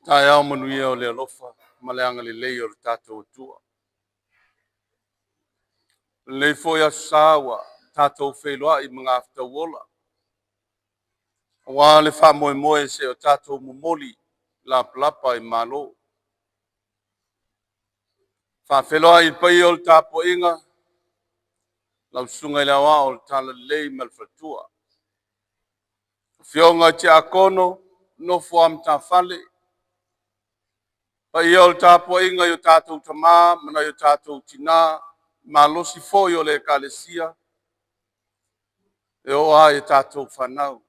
Taeao manuia o le alofa ma le agalelei o le tatou Atua. Lenei foi aso sa ua tatou feiloai magafetauola aua le faamoemoe seia o tatou momoli lapalapa i Malo. Faafeiloai i le paia o le tapuaiga, lau susuga i le Aoao o le Talalelei ma le Faletua, afioga i Tiakono, nofo a matafale, paia o le tapuaiga i o tatou tama ma nai o tatou tinā, malosi foi o le Ekalesia e oo lava i a tatou fanau.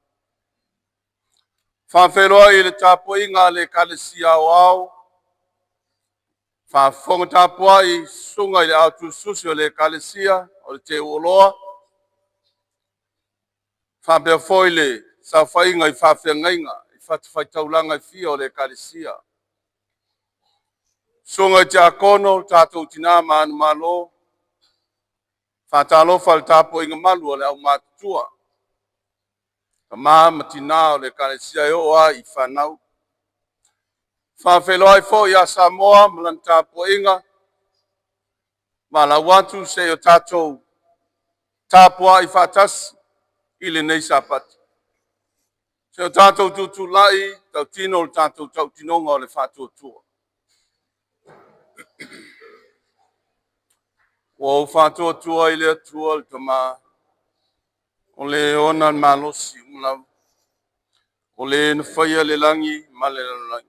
Faafeiloai i le tapuaiga a le Ekalesia Aoao, faafofoga tapuai susuga i le aotuseususi o le Ekalesia o le Teuoloa, faapea foi le saofaiga i faafeagaiga i fatafaitaulaga e fia o le Ekalesia. Susuga i Tiakono, tatou tina manumalo, faatalofa i le tapuaiga malu a le aumatutua, tama ma tina o le Ekalesia e oo lava i fanau. Faafeiloai foi ia Samoa ma lana tapuaiga, valaau atu seia o tatou tapuai faatasi i lenei Sapati. Se o tatou tutulai tautino le tatou tautinoga o le faatuatua. Ua ou faatuatua i le Atua le Tama, o le ona le malosi uma lava, o le na faia le lagi ma le lalolagi.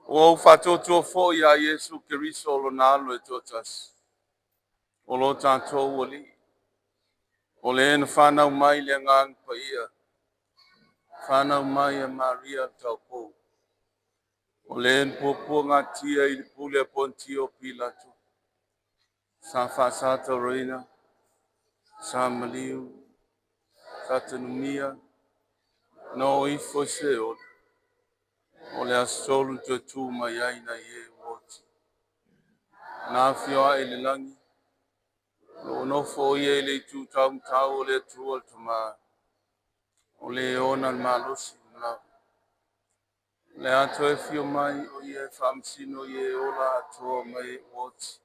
Ua ou faatuatua foi ia Iesu Keriso o lona Alo e toatasi, o lo tatou Alii, o le na fanau mai le Agaga Paia, fanau mai e Maria le Taupou, o le na puapuagatia i le pule a Ponitio Pilato, sa faasatauraina, sa maliu, sa tanumia, na oo ifo i Seoli, o le aso tolu na toe tu mai ai nai e ua oti. Na afio ae i le lagi, o lo o nofo o ia i le itu taumatau o le Atua le Tama, o le ona le malosi uma lava. O le a toe afio mai o ia e faamasino i e ola atoa ma e ua oti.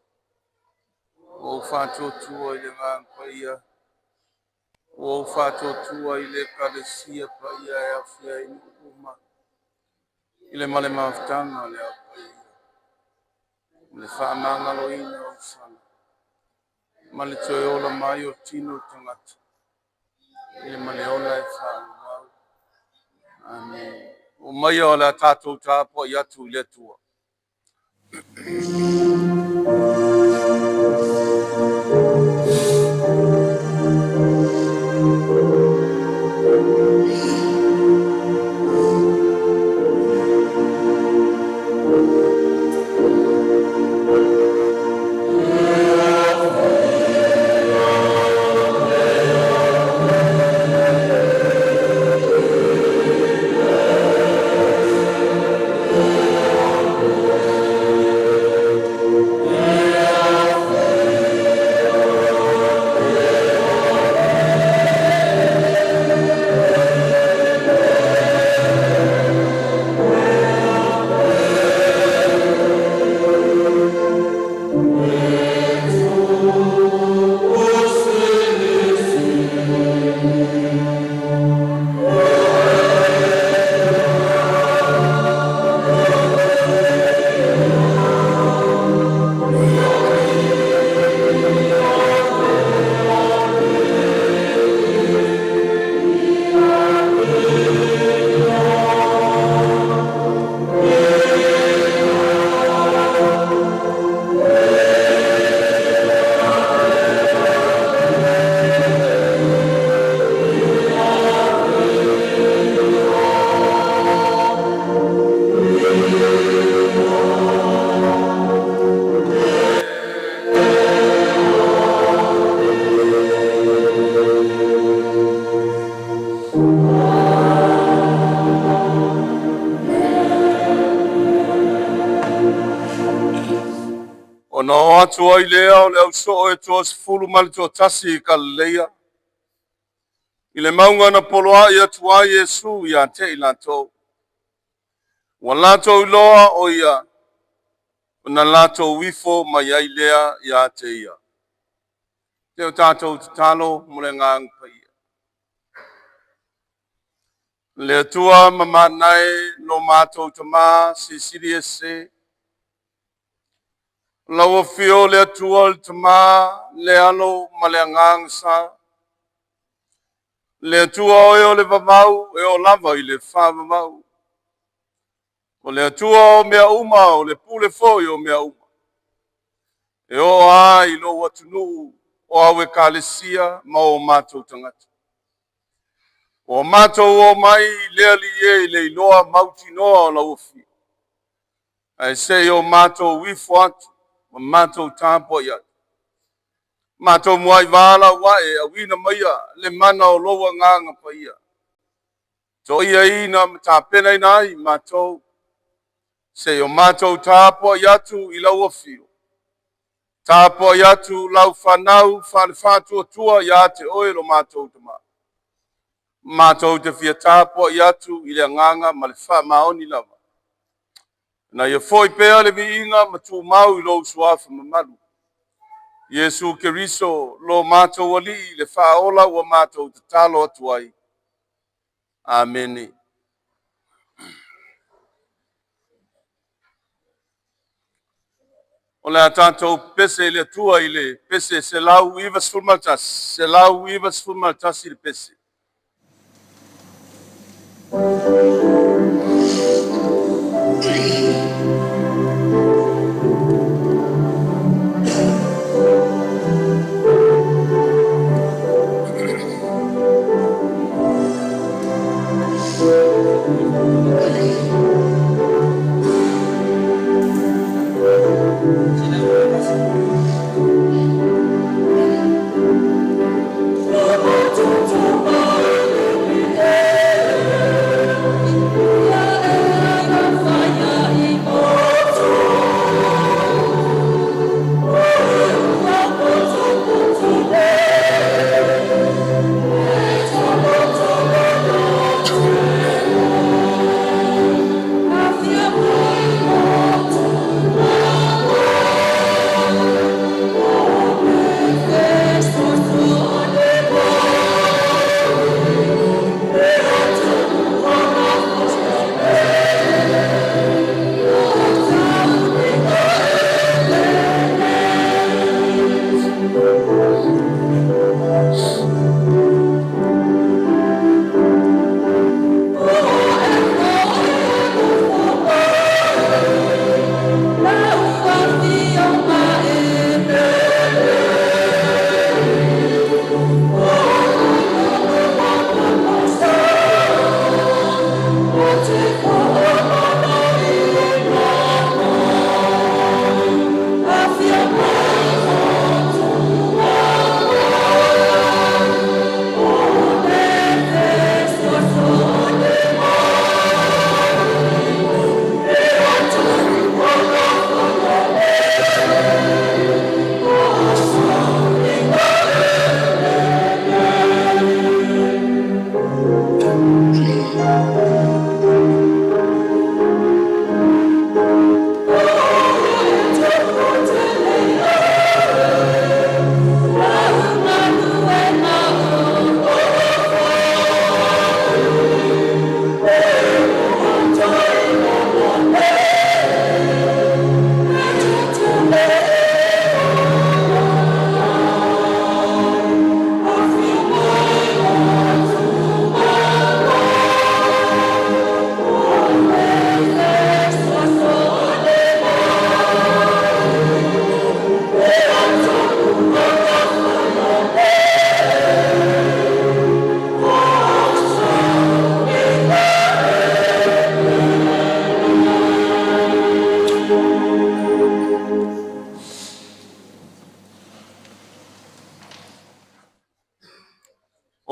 Ua ou faatuatua i le Agaga Paia, ua ou faatuatua i le Ekalesia Paia e aofia ai nuu uma, i le male mafutaga a le Au Paia, ma le faamagaloina o sala, ma le toe ola mai o tino o tagata, i le maleola e faaauau. Amene. Omaia o le a tatou tapuai atu i le Atua. Ona oo atu ai lea o le ausoo e toasefulu ma le toatasi i Galileia, i le mauga na poloai atu ai Iesu ia te i latou. Ua latou iloa o ia, ona latou ifo mai ai lea ia te ia. Se i o tatou tatalo mo le Agaga Paia. Le Atua mamana e, lo matou Tama Silisili Ese, lau Afio le Atua le Tama, le Alo ma le Agaga Sa, le Atua o e o le vavau e oo lava i le faavavau. O le Atua o mea uma, o le pule foi o mea uma. E oo lava i lou atunuu o au ekalesia ma o matou tagata. Ua matou omai le Alii e i le iloa mautinoa o lau Afio, ae se i o matou ifo atu ma matou tapuai atu, matou muai valaaua'e e auina maia le mana o lou Agaga Paia, toiaina ma tapenaina ai matou, se i o matou tapuai atu i lau afio, tapuai atu lau fanau faale-Faatuatua ia te Oe lo matou Tama. Matou te fia tapuai atu i le agaga ma le faamaoni lava, ina ia foi pea le viiga ma tumau i lou Suafa mamalu, Iesu Keriso lo matou Alii, le Faaola ua matou tatalo atu ai. Amene. O le a tatou pepese i le Atua i le pese 191, 191 le pese.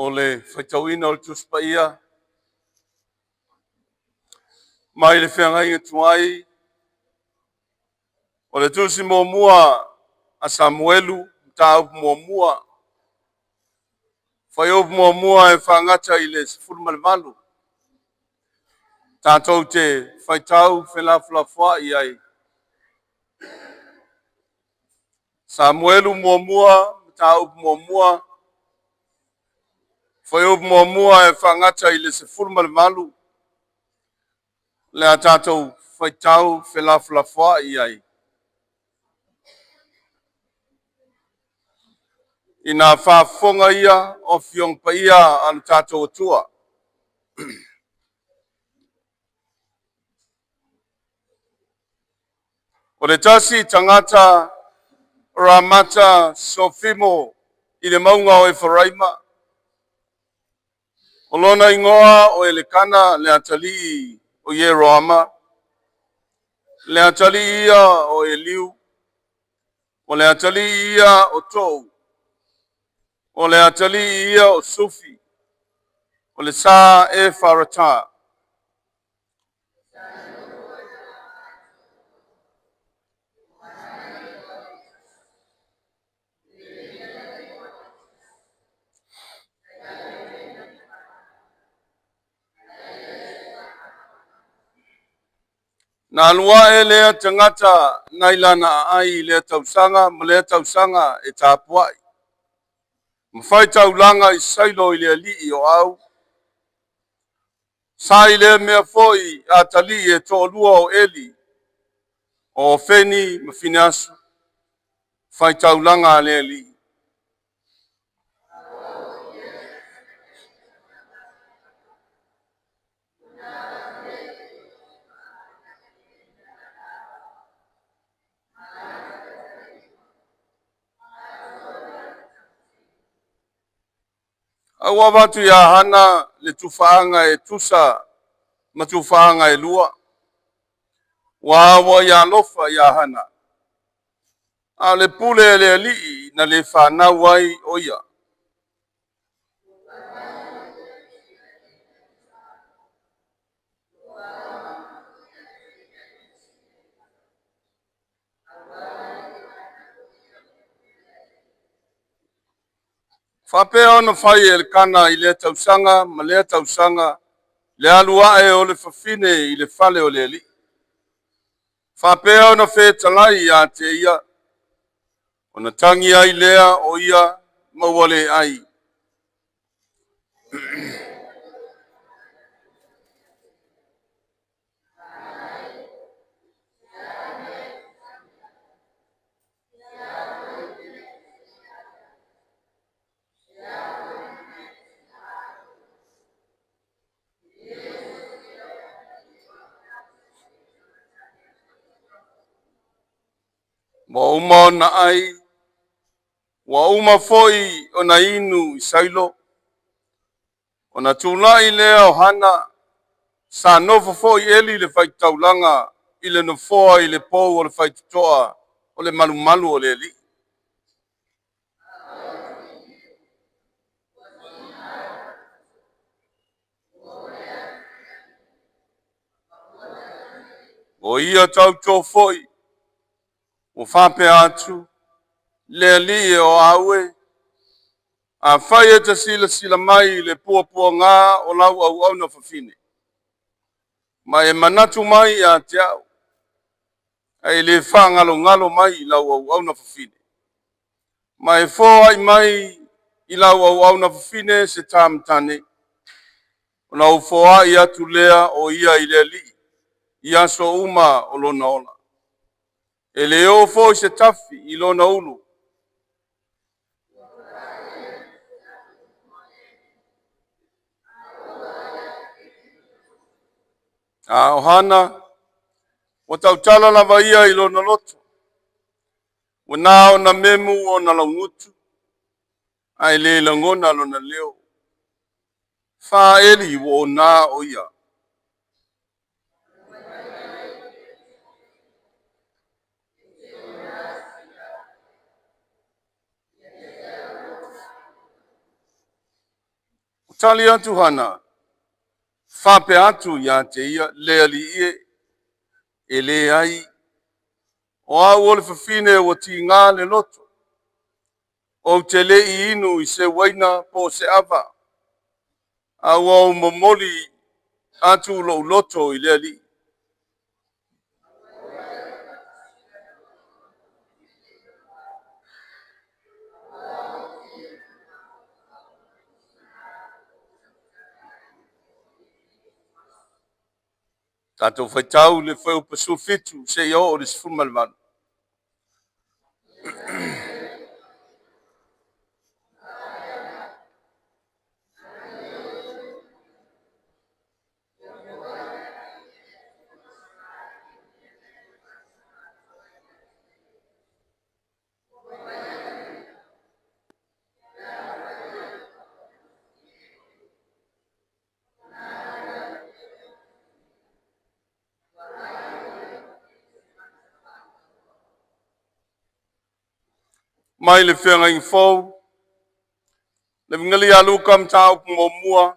O le faitauina o le Tusi Paia mai le Feagaiga Tuai, o le Tusi muamua a Samuelu, mataupu muamua, fuaiupu 1 e faagata i le 18. Tatou te faitau felafolafoai ai. Samuelu muamua, mataupu muamua, fuaiupu muamua e faagata i le 18, le a tatou faitau felafolafoai ai. Ina faafofoga ia o Afioga Paia a lo tatou Atua, o le tasi tagata Ramata Sofimo i le mauga o Eferaima, o lona igoa o Elekana le atalii o Ieroama, le atalii ia o Eliu, o le atalii ia o Tou, o le atalii ia o Sufi, o le sa Efarata. Na alu ae lea tagata nai lana aai i lea tausaga ma lea tausaga e tapuai, ma fai taulaga i Sailo i le Alii o Au. Sa i lea mea foi atalii e toalua o Eli, o Ofeni ma Fineaso, faitaulaga a le Alii. A ua avatu ia Hana le tufaaga e tusa ma tufaaga e lua, ua ua ia alofa ia Hana, a o le pule a le Alii na le fanau ai o ia. Faapea ona fai e Elekana i lea tausaga ma lea tausaga le alu ae o le fafine i le fale o le Alii. Faapea ona fetalai ia te ia, ona tagi ai lea o ia ma ua le ai. Ua uma ona ai, ua uma foi ona inu i Sailo, ona tulai lea o Hana, sa nofo foi Eli le faitaulaga i le nofoa i le pou o le faitotoa o le malumalu o le Alii. O ia tautō foi, ua faapea atu, “Le Alii e o au e, afai e te silasila mai i le puapuaga o lau auauna fafine, ma e manatu mai ia te au, ae le faagalogalo mai i lau auauna fafine, ma e foai mai i lau auauna fafine se tama tane, ona ou foai atu lea o ia i le Alii i aso uma o lona ola. E le oo foi se tafi i lona ulu.” A o Hana, ua tautala lava ia i lona loto, ua na ona memu ona laugutu, ae le lagona lona leo. Fā Eli ua ona o ia. Ua tali atu Hana, faapea atu ia te ia, “Le Alii e, e leai, o au o le fafine ua tiga le loto, ou te le i inu i se uaina po o se ava, a ua ou momoli atu lou loto i le Alii. Tatou faitau le fuaiupu 17 seia oo i le 18. Mai le Feagaiga Fou, le Iuga ia Luka Mataupu muamua,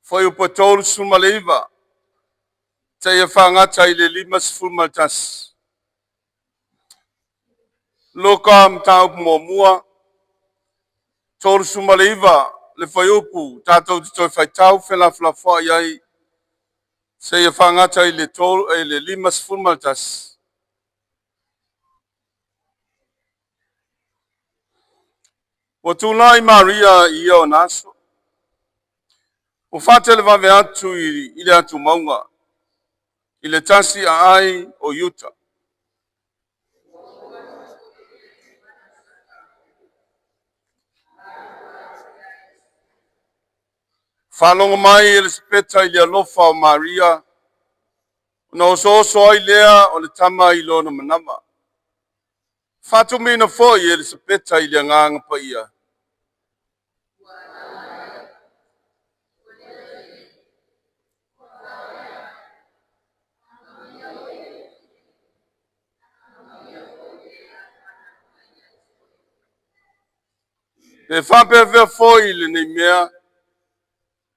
fuaiupu e 39 seia faagai i le 51. Luka Mataupu muamua, 39 le fuaiupu, tatou te toe faitau felafolafoai ai seia faagata i le 51. Ua tulai Maria i ia ona aso, ua faatelevave atu i le atumauga, i le tasi aai o Iuta. Faalogo mai Elisapeta i le alofa o Maria, ona osooso ai lea o le tama i lona manava. Faatumuina foi e Elisapeta i le agaga paia. Pe faapefea foi lenei mea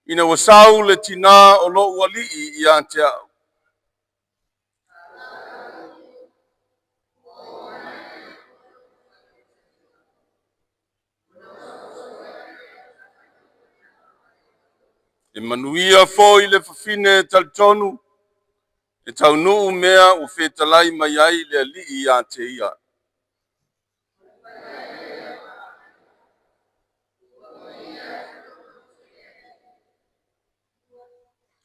ina ua sau le tina o lou alii ia te au? E manuia foi le fafine talitonu e taunuu mea ua fetalai mai ai le Alii ia te ia.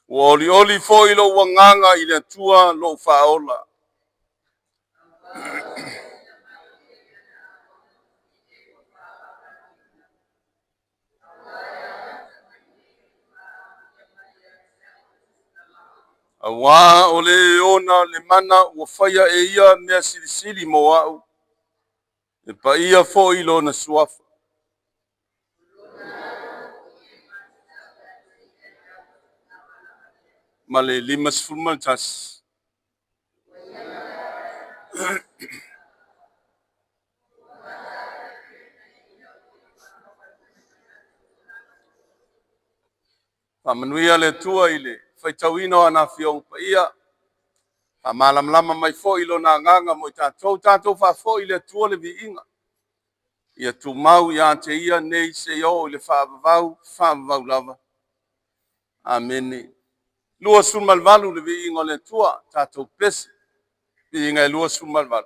Ua olioli foi lou agaga i le Atua lou faaola. Aua o le e ona le mana ua faia e ia mea silisili mo au, e paia foi lona suafa. Ma le 51. Faamanuia le Atua i le faitauina o ana Afioga Paia, faamalamalama mai foi Lona Agaga mo i tatou, tatou faafoi i le Atua le viiga, ia tumau ia te Ia nei seia oo i le faavavau, faavavau lava. Amene. 28 le viiga o le Atua, tatou pese, viiga e 28.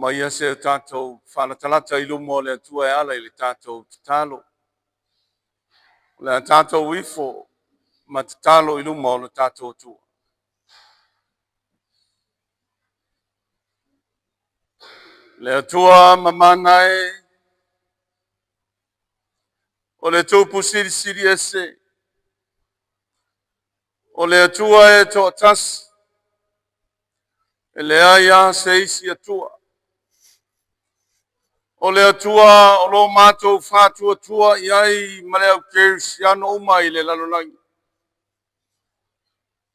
Aumaia se o tatou faalatalata i luma o le Atua e ala i le tatou tatalo. O le a tatou ifo ma tatalo i luma o le tatou Atua. Le Atua mamana e, o le Tupu Silisili Ese, o le Atua e toatasi, e leai lava se isi Atua. O le Atua o lo matou faatuatua i ai ma le au kerisiano uma i le lalolagi.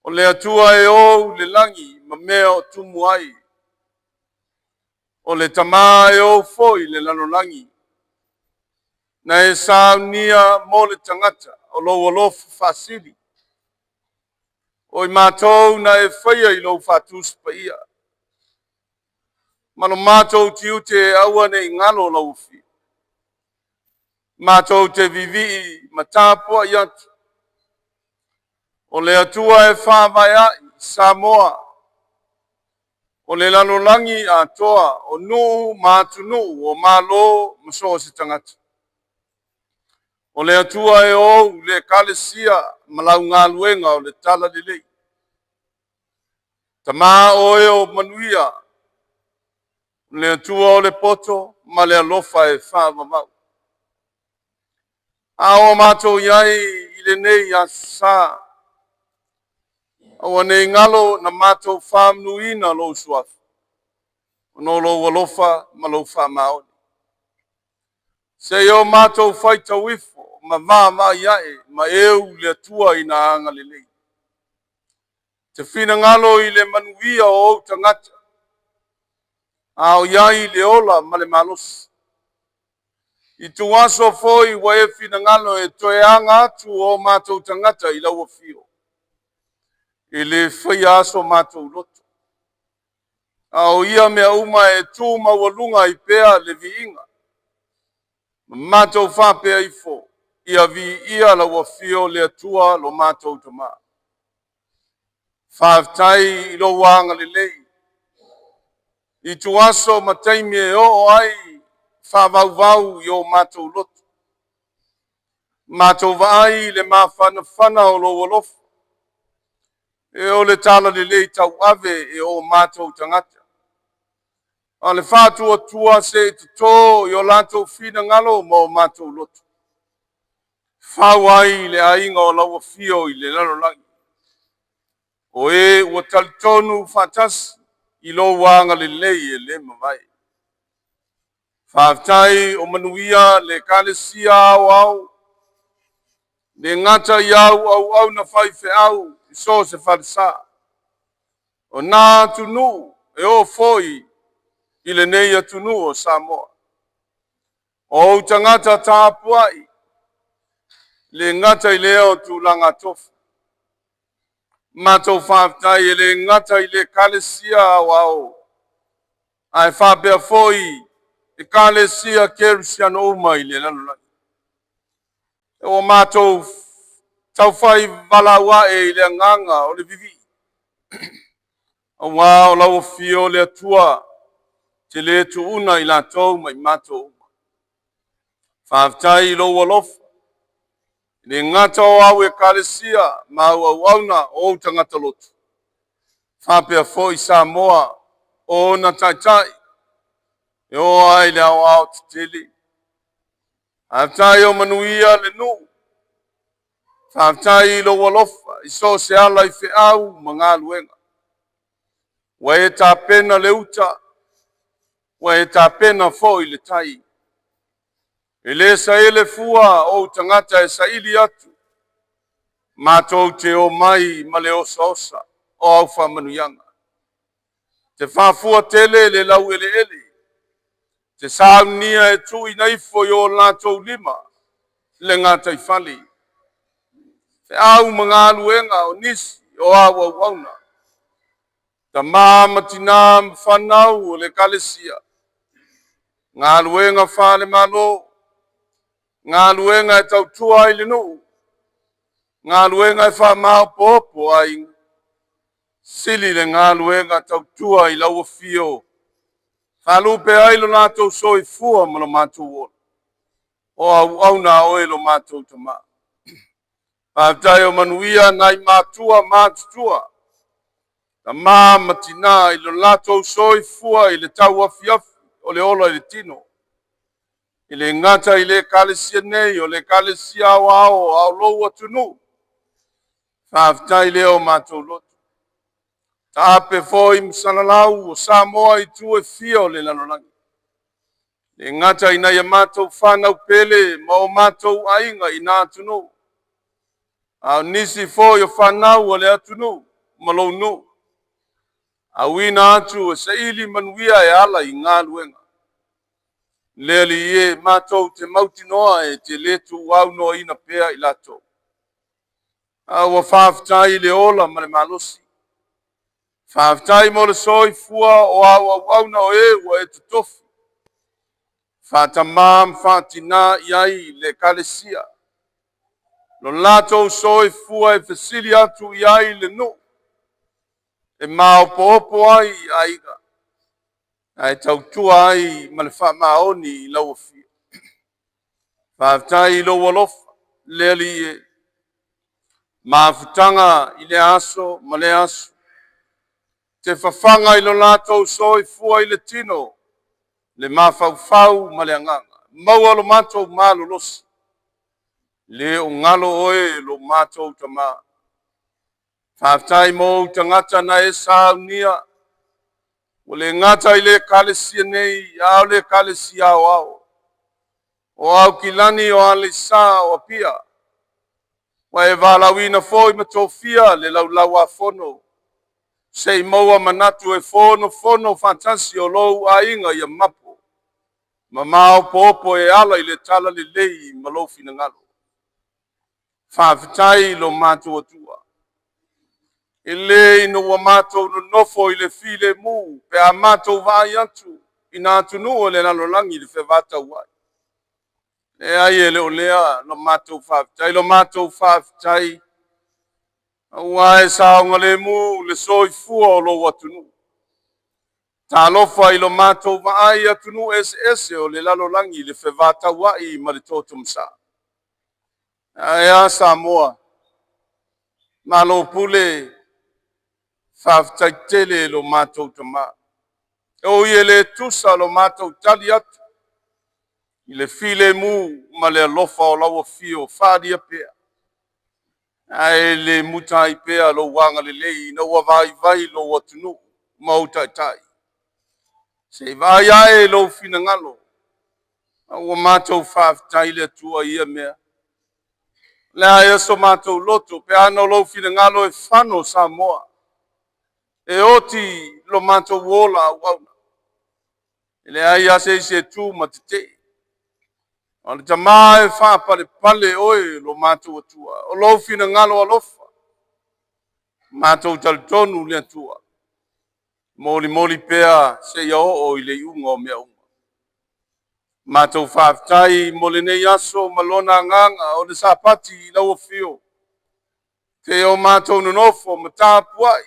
O le Atua e ou le lagi ma mea o tumu ai. O le Tama e ou foi le lalolagi, na e saunia mo le tagata o lou alofa faasili. O i matou na e faia i lou faatusi paia, ma lo matou tiute e aua ne i galo lau afio. Matou te vivii ma tapuai atu, o le Atua e faavae ai Samoa, o le lalolagi atoa, o nuu ma atunuu, o Malo ma so o se tagata. O le Atua e ou le Ekalesia ma lau galuega o le Talalelei. Tama o e o manuia, o le Atua o le poto ma le alofa e faavavau. A o matou i ai i lenei aso Sa, aua ne i galo na matou faamanuina lou Suafa, ona o lou alofa ma lou faamaoni. Se i o matou faitau ifo ma vaavaai ae ma eu le Atua ina agalelei. Te finagalo i le manuia o ou tagata, a o i ai le ola ma le malosi. Ituaso foi ua e finagalo e toe aga atu o matou tagata i lau afio, e le faia lava so matou loto, a o ia mea uma e tu maualuga ai pea le viiga. Ma matou faapea ifo, ia viia lau afio le Atua lo matou Tama. Faafetai i lou agalelei i ituaso ma taimi e oo ai faavauvau i o matou loto. Matou vaai i le mafanafana o lou alofa, e o le talalelei tauave e o matou tagata. A o le faatuatua se i toto i o latou finagalo ma o matou loto, fau ai le aiga o lau afio i le lalolagi. O e ua talitonu faatasi i lou agalelei e le mavae. Faafetai o manuia le Ekalesia Aoao, le gata i au auauna faifeau i so o se falesa, o na atunuu e oo foi i lenei atunuu o Samoa. O ou tagata tapuai, le gata i lea o tulaga tofi. Matou faafetai e le gata i le Ekalesia Aoao, ae faapea foi Ekalesia Kerisiano uma i le lalolagi. Ua matou taufai valaau ae i le agaga o le vivii, aua o lau afio le Atua te le tuuna i latou ma i matou uma. Faafetai i lou alofa, le gata o au ekalesia ma au auauna o ou tagata loto, faapea foi Samoa o ona taitai e oo ai i le aoao tetele. Faafetai o manuia le nuu, faafetai i lou alofa i so o se ala i feau ma galuega. Ua e tapena le uta, ua e tapena foi le tai. E le saele fua o ou tagata e saili atu, matou te omai ma le osaosa o au faamanuiaga. Te faafua tele le laueleele, te saunia e tuuina ifo i o latou lima le gataifale, feau ma galuega o nisi o au auauna, tama ma tinā ma fanau o le Ekalesia, galuega faale-Malo, galuega e tautua ai le nuu, galuega e faamaopoopo aiga, sili le galuega tautua i lau afio. Faalupe ai lo latou soifua ma lo matou ola, o auauna a oe lo matou Tama. Faafetai o manuia nai matua matutua, tama ma tina i lo latou soifua i le tauafiafi o le ola i le tino. E le gata i le Ekalesia nei, o le Ekalesia Aoao a o lou atunuu. Faafetai lea o matou loto. Taape foi ma salalau o Samoa i itu e fia o le lalolagi. E le gata ina ia matou fanau pele ma o matou aiga i na atunuu, a o nisi foi o fanau a le atunuu ma lou nuu, auina atu e saili manuia e ala i galuega. Le Alii e, matou te mautinoa e te le tuuaunoaina pea i latou, a ua faafetai i le ola ma le malosi. Faafetai mo le soifua o au auauna o e ua e totofi faatamā ma faatinā i ai le Ekalesia, lo latou soifua e fesili atu i ai le nuu, e maopoopo ai aiga, ae tautua ai ma le faamaoni i lau afio. Faafetai i lou alofa le Alii e, mafutaga i lea aso ma lea aso, te fafaga i lo latou soifua i le tino, le mafaufau ma le agaga, maua lo matou malolosi, le o galo oe lo matou Tama. Faafetai mo ou tagata na e saunia, ua le gata i le Ekalesia nei, a o le Ekalesia Aoao o Aukilani, o Aleisa, o Apia, ua e valaauina foi ma tofia le Laulau-a-Fono se i maua manatu e fonofono faatasi o lou aiga ia mapo ma maopoopo e ala i le talalelei ma lou finagalo. Faafetai i lo matou Atua, e le ina ua matou nonofo i le filemu pe a matou vaai atu i na atunuu o le lalolagi i le fevataua'i. Leai, e le o lea la matou faafetai. Lo matou faafetai, aua e saogalemu le soifua o lou atunuu. Talofa i lo matou vaai i atunuu eseese o le lalolagi i le fevataua'i ma le toto masaa. Ae a Samoa? Malo pule, faafetai tele i lo matou Tama. E ui e le tusa lo matou tali atu i le filemu ma le alofa o lau afio o faaalia pea, ae le muta ai pea lou agalelei ina ua vaivai lou atunuu ma ou taitai. Se i vaai ae i lou finagalo, a ua matou faafetai le Atua i ia mea. O le a ea so matou loto pe ana o lou finagalo e fano Samoa, e oti lo matou ola auauna. E leai lava se isi e tu ma tetee. O le Tama e faapalepale oe lo matou Atua, o lou finagalo alofa, matou talitonu le Atua, molimoli pea seia oo i le iuga o mea uma. Matou faafetai mo lenei aso ma lona agaga o le Sapati i lau afio, seia o matou nonofo ma tapuai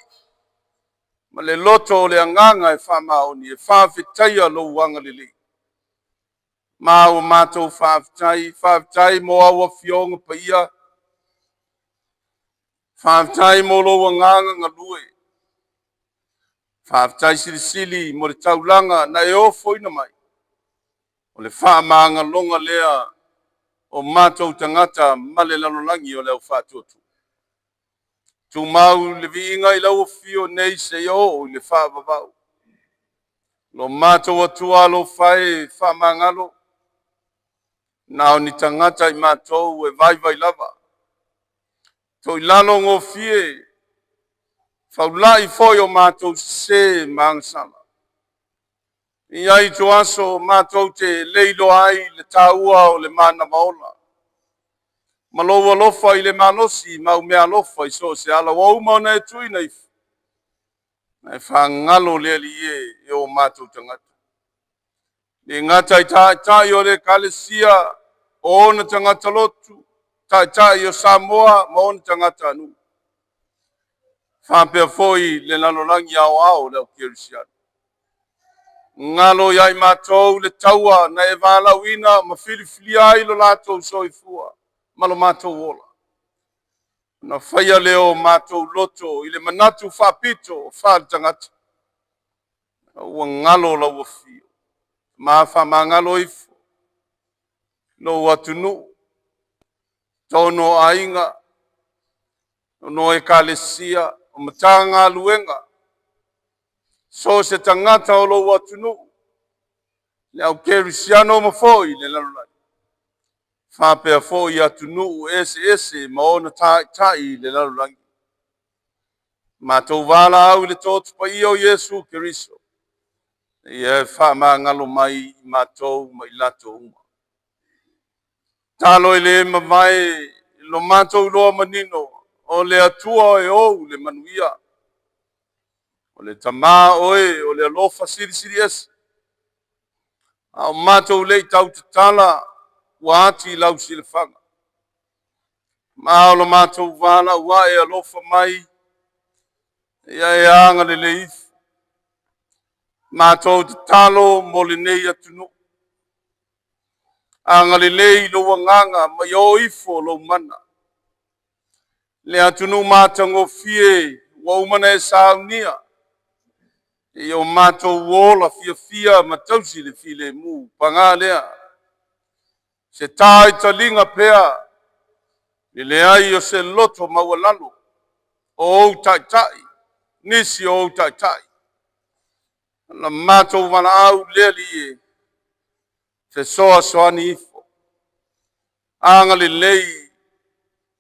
ma le loto o le agaga e faamaoni e faafetaia lou agalelei. Ma ua matou faafetai, faafetai mo au afioga paia, faafetai mo lou agaga galue, faafetai silisili mo le taulaga na e ofoina mai. O le faamagaloga lea o matou tagata ma le lalolagi o le au faatuatua. Tumau le viiga i lau afio nei seia oo i le faavavau. Lo matou Atua alofa e faamagalo, na o ni tagata i matou e vaivai lava, toilalo gofie, faulai foi o matou sese ma agasala. E i ai ituaso matou te le iloa ai le taua o le manava ola, ma lou alofa i le malosi ma au meaalofa i so o se ala ua uma ona e tuuina ifo, ae fagalo le Alii e i o matou tagata. E le gata i taitai o le Ekalesia, o ona tagata lotu, taitai o Samoa ma ona tagatanuu, faapea foi le lalolagi aoao o le au kerisiano. Galo ia i matou le taua na e valaauina ma filifilia ai lo latou soifua ma lo matou ola. Na faia lea o matou loto i le manatu faapito faale-tagata, ua galo lau afio, ma faamagalo ifo lou atunuu, totonu o aiga, o ekalesia, o Matagaluega, so o se tagata o lou atunuu, le au kerisiano ma foi le lalolagi, faapea foi atunuu eseese ma ona taitai i le lalolagi. Matou valaau i le Tootoo Paia o Iesu Keriso, ia e faamagalo mai i matou ma i latou uma. Talo e le mavae lo matou iloa manino o le Atua e ou le manuia, o le Tama oe o le alofa silisili ese, a o matou le i tautatala ua ati lau silafaga, ma o lo matou valaau e alofa mai, ia e agalelei ifo. Matou tatalo mo lenei atunuu, agalelei lou agaga ma ia o ifo lou mana, le atunuu matagofie ua uma ona e saunia, ia o matou ola fiafia ma tausi le filemu. Paga lea, se ta taliga pea le leai o se loto maualalo o ou taitai, nisi o ou taitai. Na matou valaau le Alii e fesoasoani ifo, agalelei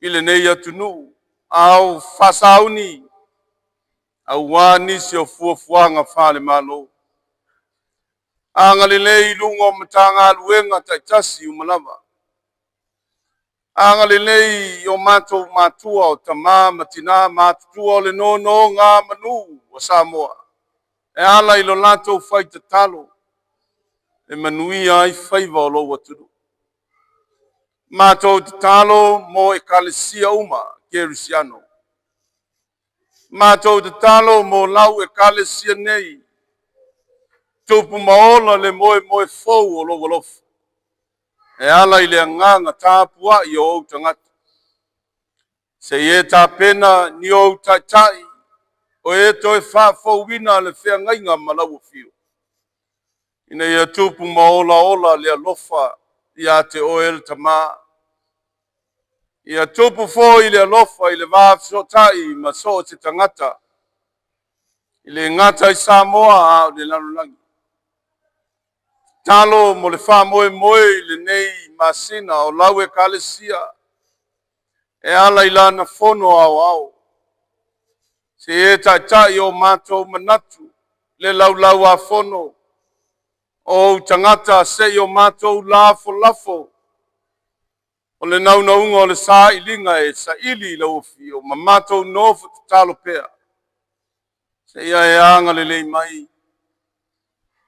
i lenei atunuu, ao faasauni aua nisi o fuafuaga faale-Malo. Agalelei i luga o Matagaluega taitasi uma lava. Agalelei i o matou matua o tama ma tina matutua o le nonogamanu a Samoa e ala i lo latou fai tatalo e manuia ai faiva o lou atunuu. Matou tatalo mo ekalesia uma kerisiano. Matou tatalo mo lau ekalesia nei, tupu ma ola le moemoe fou o lou alofa e ala i le agaga tapuai o ou tagata. Se i e tapena ni ou taitai o e toe faafouina le feagaiga ma lau afio, ina ia tupu ma olaola le alofa ia te oe le Tama. Ia tupu foi le alofa i le va fesootai ma so o se tagata, e le gata i Samoa a o le lalolagi. Talo mo le faamoemoe i lenei masina o lau ekalesia e ala i lana fono aoao. Se e taitai o matou manatu le laulau a fono o ou tagata se i o matou lafolafo o le naunauga o le sailiga e saili i lau afio ma matou nofo tatalo pea, seia e agalelei mai,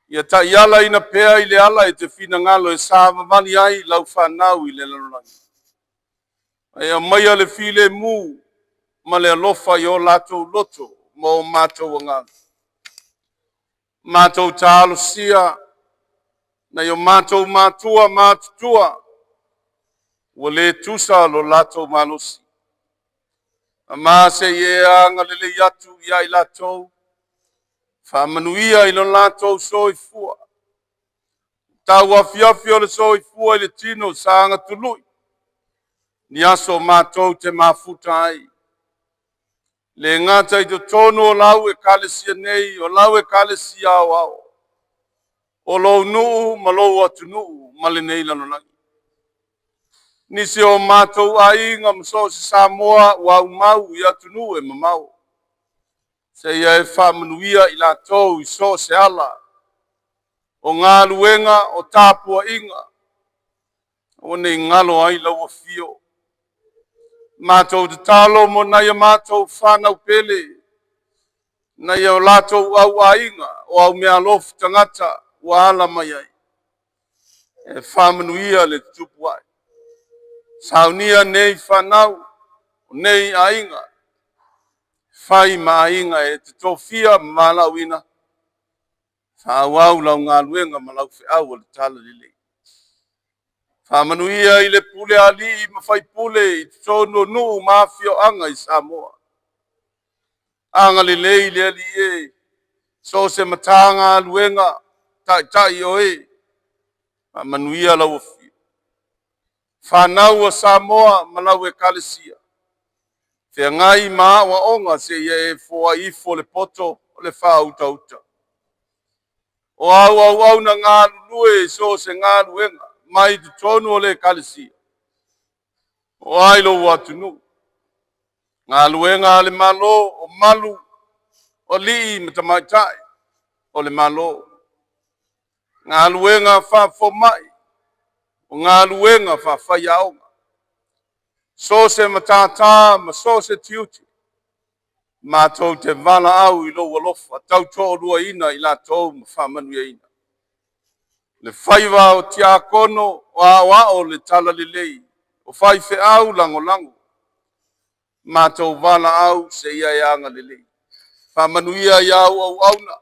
ia taialaina pea i le ala e te finagalo e savavali ai lau fanau i le lalolagi. E aumaia le filemu ma le alofa i o latou loto ma o matou agaga. Matou talosia nai o matou matua matutua ua le tusa lo latou malosi, ma se i e agalelei atu ia i latou, faamanuia i lo latou soifua, tauafiafi o le soifua i le tino saga tului, ni aso matou te mafuta ai. Le gata i totonu o lau ekalesia nei, o lau ekalesia aoao, o lou nuu ma lou atunuu ma lenei lalolagi. Nisi o matou aiga ma so o se Samoa ua aumau i atunuu e mamao, seia e faamanuia i latou i so o se ala o galuega, o tapuaiga, ua ne i galo ai lau afio. Matou tatalo mo nai a matou fanau pele, nai o latou auaiga o au meaalofa tagata ua ala mai ai, e faamanuia le tutupu ai. Saunia nei fanau, nei aiga, fai ma aiga e te tofia ma valaauina. Faaauau lau galuega ma lau feau o le talalelei. Faamanuia i le pule a alii ma faipule i totonu o nuu ma afioaga i Samoa. Agalelei le Alii e, so o se Matagaluega, taitai o e, faamanuia lau afio. Fanau a Samoa ma lau ekalesia, feagai ma aoaoga seia e foai ifo le poto o le faautauta. O au auauna galulue i so o se galuega mai totonu o le ekalesia, o ai lou atunuu, galuega a le Malo o malu o alii ma tamaitai o le Malo, galuega faafomai, o galuega faafaiaoga, so o se matata ma so o se tiute, matou te valaau i lou alofa tautoaluaina i latou ma faamanuiaina. Le faiva o tiakono o aoao o le talalelei, o faifeau lagolago, matou valaau seia e agalelei, faamanuia i au auauna,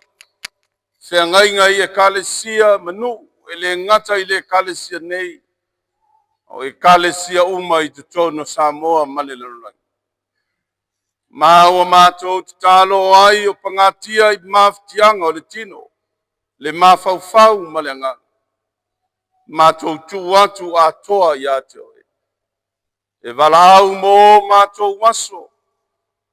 feagaiga i ekalesia ma nuu, e le gata i le ekalesia nei, o ekalesia uma i totonu o Samoa ma le lalolagi. Ma ua matou tatalo, o ai o pagatia i mafatiaga o le tino, le mafaufau ma le agaga, matou tuu atu atoa ia te oe. E valaau mo o matou aso,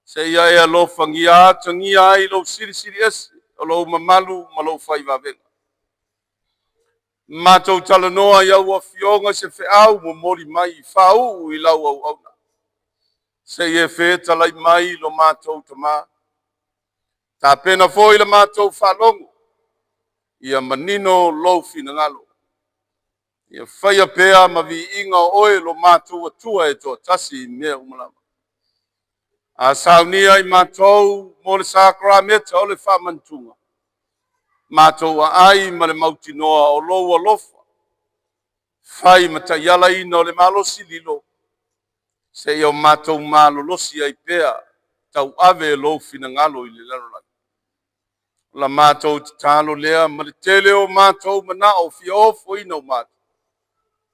seia e alofagia atagia ai lou Silisili Ese o lou mamalu ma lou fai vavega. Matou talanoa i au afioga i se feau momoli mai faauu i lau auauna, seia e fetalai mai lo matou Tama. Tapena foi la matou faalogo ia manino lou finagalo, ia faia pea ma viiga o oe lo matou Atua e toatasi i mea uma lava. A saunia i matou mo le sakarameka o le faamanatuga, matou aai ma le mautinoa o lou alofa, fai ma taialaina o le malosi lilo, seia o matou malolosi ai pea, tauave lou finagalo i le lalolagi. O la matou tatalo lea ma le tele o matou manao fia ofoina o matou,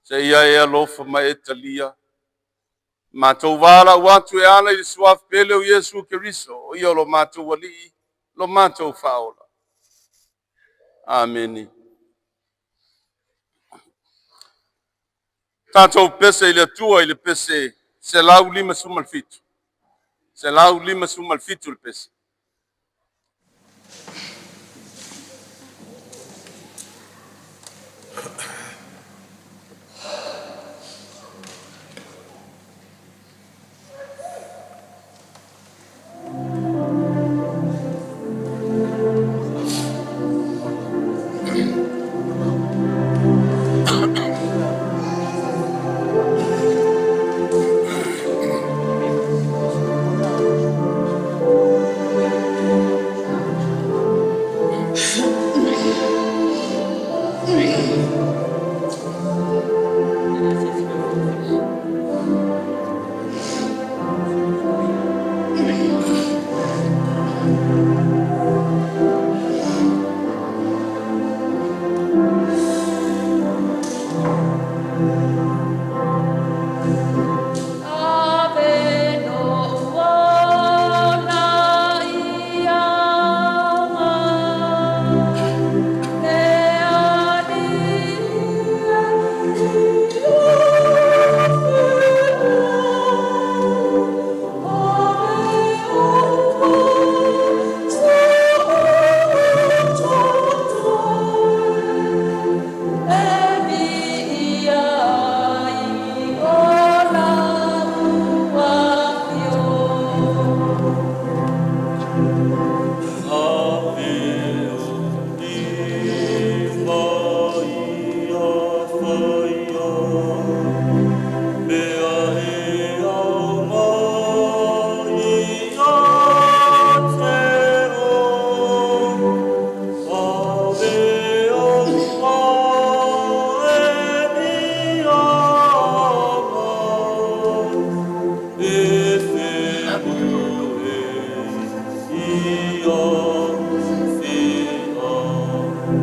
seia e alofa ma e talia matou valaau atu e ala i le Suafa pele o Iesu Keriso, o Ia o lo matou Alii, lo matou Faaola. Amene. Tatou pese i le Atua i le pese 157, 157 le pese. Ave lou ola i Aga, le Alii e Ave outou E viia ai o lau afio. Ave o iva ia faia, mea e au mai ia te oe. Ave aua e ia e fe e ia fia.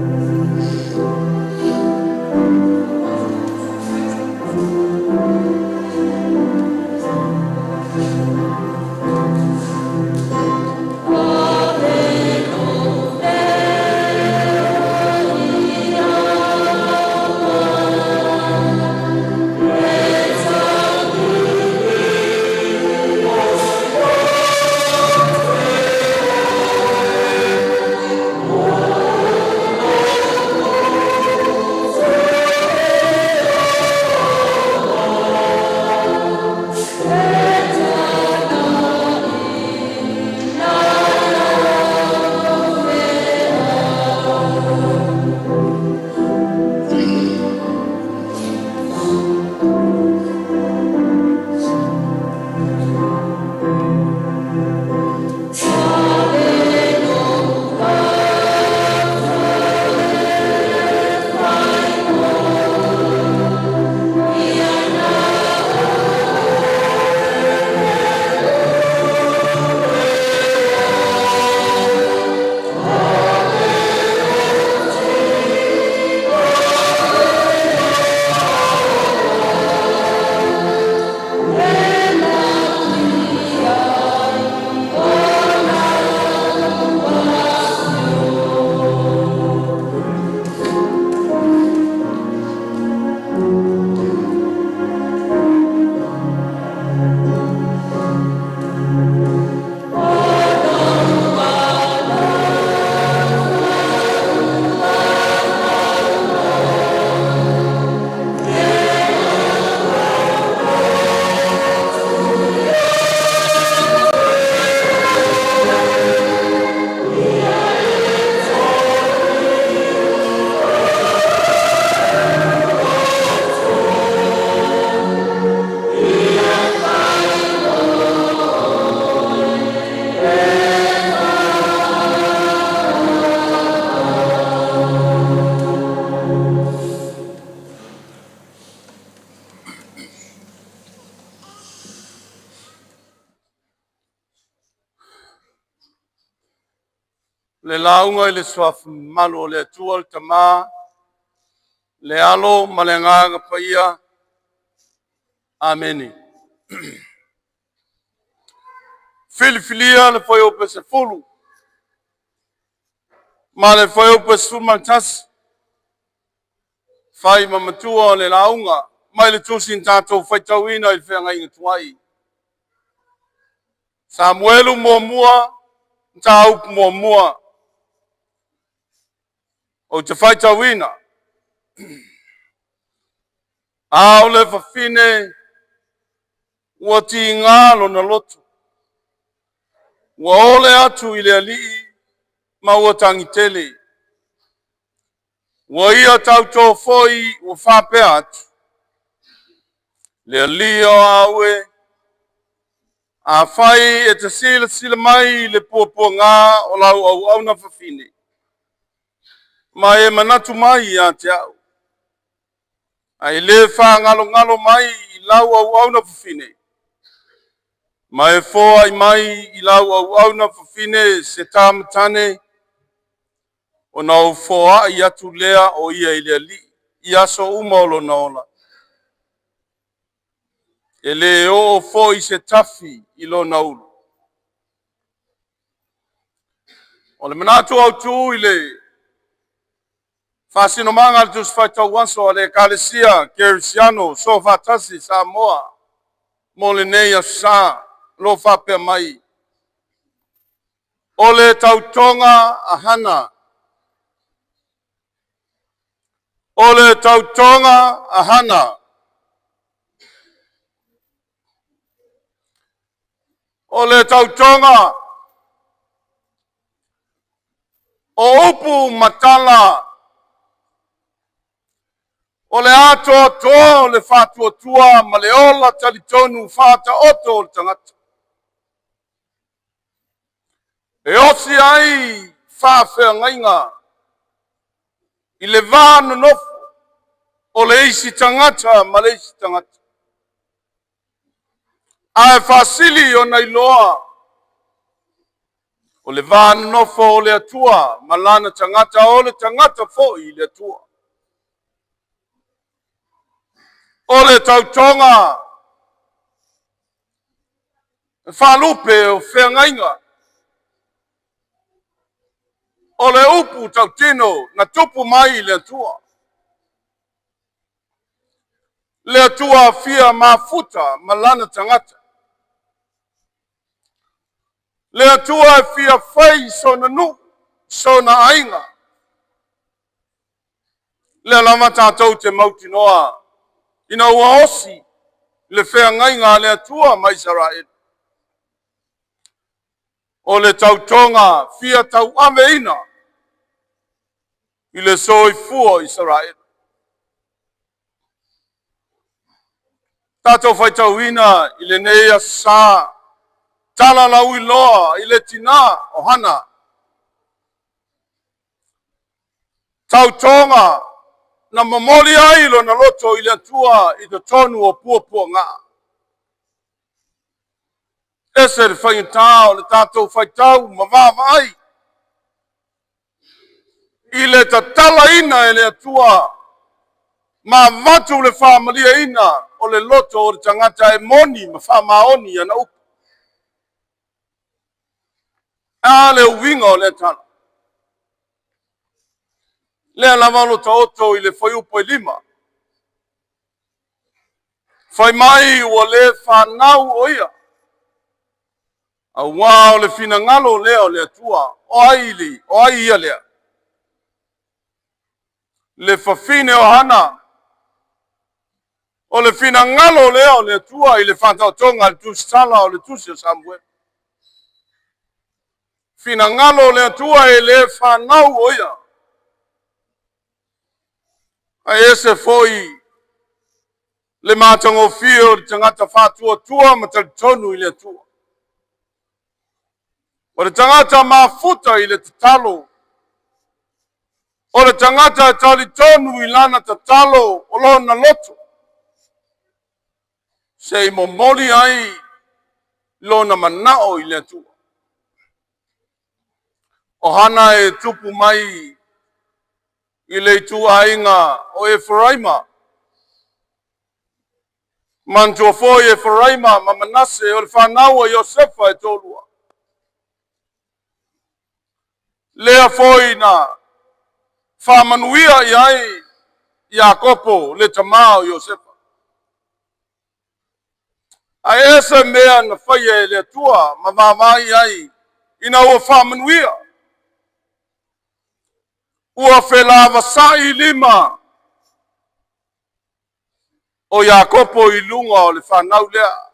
Le lauga i le suafa mamalu o le Atua le Tama, le Alo ma le Agaga Paia. Amene. Filifilia le fuaiupu e 10 ma le fuaiupu e 11, fai ma matua o le lauga mai le tusi na tatou faitauina i le feagaiga tuai. Samuelu muamua, mataupu muamua. Ou te faitauina. A o le fafine ua tiga lona loto, ua ole atu i le alii ma ua tagitele. Ua ia tautō foi ua faapea atu, “Le Alii o au e, afai e te silasila mai i le puapuaga o lau auauna fafine, ma e manatu mai ia te au, ae le faagalogalo mai i lau auauna fafine, ma e foai mai i lau auauna fafine se tama tane, ona ou foai atu lea o ia i le Alii i aso uma o lona ola. E le oo foi se tafi i lona ulu.” O le manatu autu i le faasinomaga a le Tusi Faitau Aso a le Ekalesia Kerisiano Soofaatasi Samoa mo lenei aso Sa, o lo o faapea mai, o le tautoga a Hana. O le tautoga a Hana. O le tautoga o upu ma tala, o le atoatoa o le faatuatua ma le ola talitonu faataoto o le tagata, e osi ai faafeagaiga i le va nonofo o le isi tagata ma le isi tagata, ae faasili ona iloa o le va nonofo o le Atua ma lana tagata, o le tagata foi i le Atua. O le tautoga e faalupe o feagaiga, o le upu tautino na tupu mai i le Atua, le Atua fia mafuta ma lana tagata, le Atua e fia fai sona nuu, sona aiga. Lea lava tatou te mautinoa ina ua osi le feagaiga a le Atua ma Isaraelu. O le tautoga fia tauaveina i le soifua o Isaraelu. Tatou faitauina i lenei aso sa tala lauiloa i le tina o Hana. Tautoga na momoli ai lona loto i le Atua i totonu o puapuaga. Ese le faigata o le tatou faitau ma vaavaai i le tatalaina e le Atua ma avatu le faamalieina o le loto o le tagata e moni ma faamaoni ana upu. A le uiga o lea tala? Lea lava o lo taoto i le fuaiupu e 5. Fai mai ua le fanau o ia, aua o le finagalo lea o le Atua. O ai, o ai ia lea? Le fafine o Hana. O le finagalo lea o le Atua i le faataotoga a le tusitala o le tusi o Samuele. Finagalo o le Atua e le fanau o ia. Ae ese foi le matagofie o le tagata faatuatua ma talitonu i le Atua. O le tagata mafuta i le tatalo. O le tagata e talitonu i lana tatalo o lona loto, se i momoli ai lona manao i le Atua. O Hana e tupu mai i le ituaiga o Eferaima. Manatua foi Eferaima ma Manase o le fanau a Iosefa e toalua. Lea foi na faamanuia i ai Iakopo le tamā o Iosefa. Ae ese mea na faia e le Atua ma vaavaai ai ina ua faamanuia. Ua felavasa'i lima o Iakopo i luga o le fanau lea,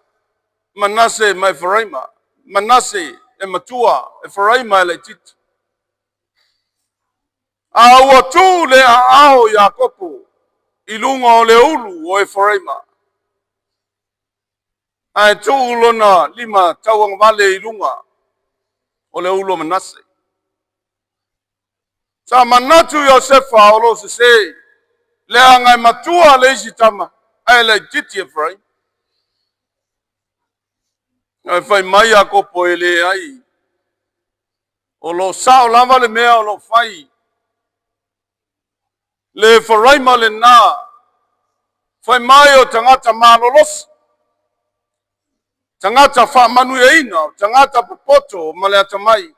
Manase ma Eferaima. Manase e matua, Eferaima e laitiiti. A ua tu le aao Iakopo i luga o le ulu o Eferaima, ae tuu lona lima tauagavale i luga o le ulu o Manase. Sa manatu Iosefa o lo o sese, leaga e matua le isi tama, ae laitiiti Eferaima. Ae fai mai Iakopo e leai, o lo o sao lava le mea o lo o fai. Le Eferaima lena, fai mai o tagata malolosi, tagata faamanuiaina, o tagata popoto ma le atamai.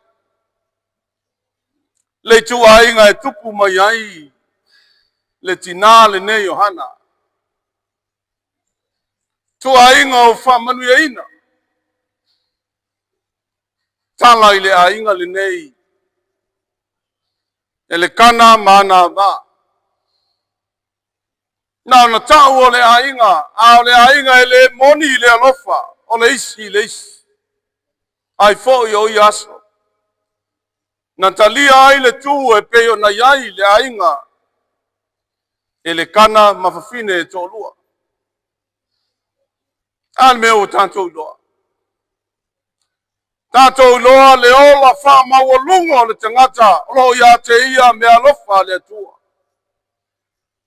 Le ituaiga e tupu mai ai le tinā lenei o Hana. Ituaiga o faamanuiaina. Tala i le aiga lenei, Elekana ma ana va. Na ona tau o le aiga, a o le aiga e le moni i le alofa o le isi i le isi. Ai foi o ia aso. Na talia ai le tu e pei ona i ai le aiga Elekana ma fafine e toalua. A le mea ua tatou iloa. Tatou iloa le ola faamaualuga o le tagata o lo o ia te ia mea alofa a le Atua.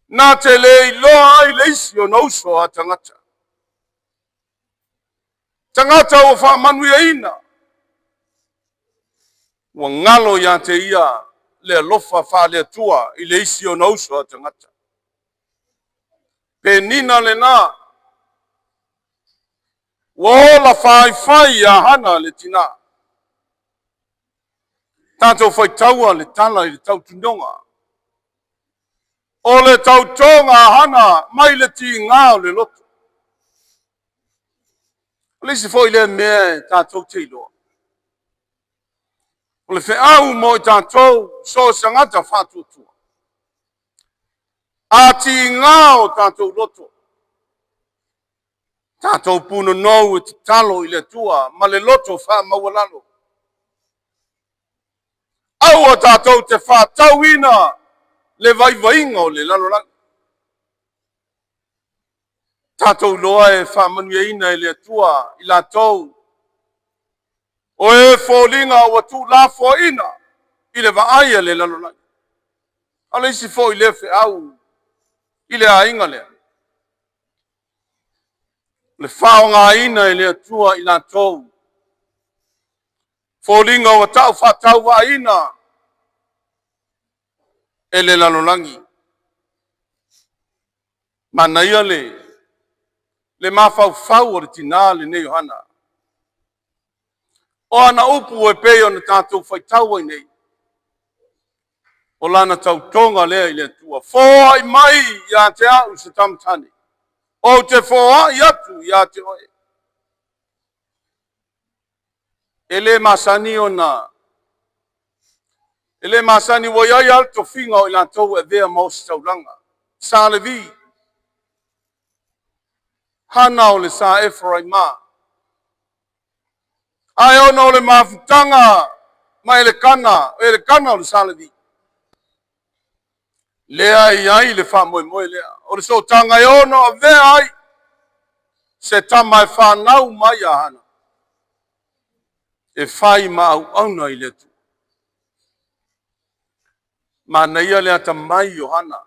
Na te le iloa ai le isi ona uso a tagata. Tagata ua faamanuiaina, ua galo ia te ia le alofa faale-Atua i le isi ona uso a tagata. Penina lena, ua ola faifai ia Hana le tinā. Tatou faitaua le tala i le tautunoga. O le tautoga a Hana mai le tigā o le loto. O le isi foi lea mea e tatou te iloa. O le feau mo i tatou so o se tagata faatuatua. A tigā o tatou loto, tatou punonou e tatalo i le Atua ma le loto faamaualalo. Aua tatou te faatauina le vaivaiga o le lalolagi. Tatou iloa e faamanuiaina e le Atua i latou o e foliga ua tuulafoaiina i le vaai a le lalolagi. O le isi foi lea feau i le aiga lea. Le faaaogaina e le Atua i latou foliga ua tau faatauvaaina e le lalolagi. Manaia le mafaufau o le tinā lenei o Hana. O ana upu e pei ona tatou faitau ai nei. O lana tautoga lea i le Atua. Foai mai ia te au se tama tane. Ou te foai atu ia te oe. E le masani ua i ai lava le tofiga o i latou e avea ma ositaulaga. Sa Levi, Hana o le sa Eferaima. Ae ona o le mafutaga ma Elekana, o Elekana o le sa Levi. Lea e i ai le faamoemoe lea. O le sootaga e ono avea ai se tama e fanau mai ia Hana. E fai ma auauna i le Atua. Manaia le atamai o Hana.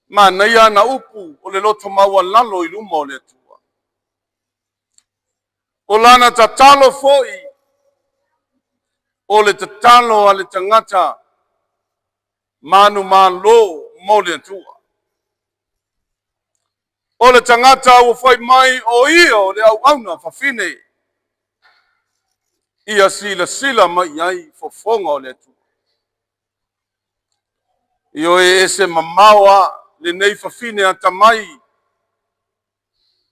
Manaia ana upu o le loto maualalo i luma o le Atua. O lana tatalo foi. O le tatalo a le tagata manumalo mo le Atua. O le tagata ua fai mai o ia o le auauna fafine, ia silasila mai i ai fofoga o le Atua. Ioe, ese mamao a lenei fafine atamai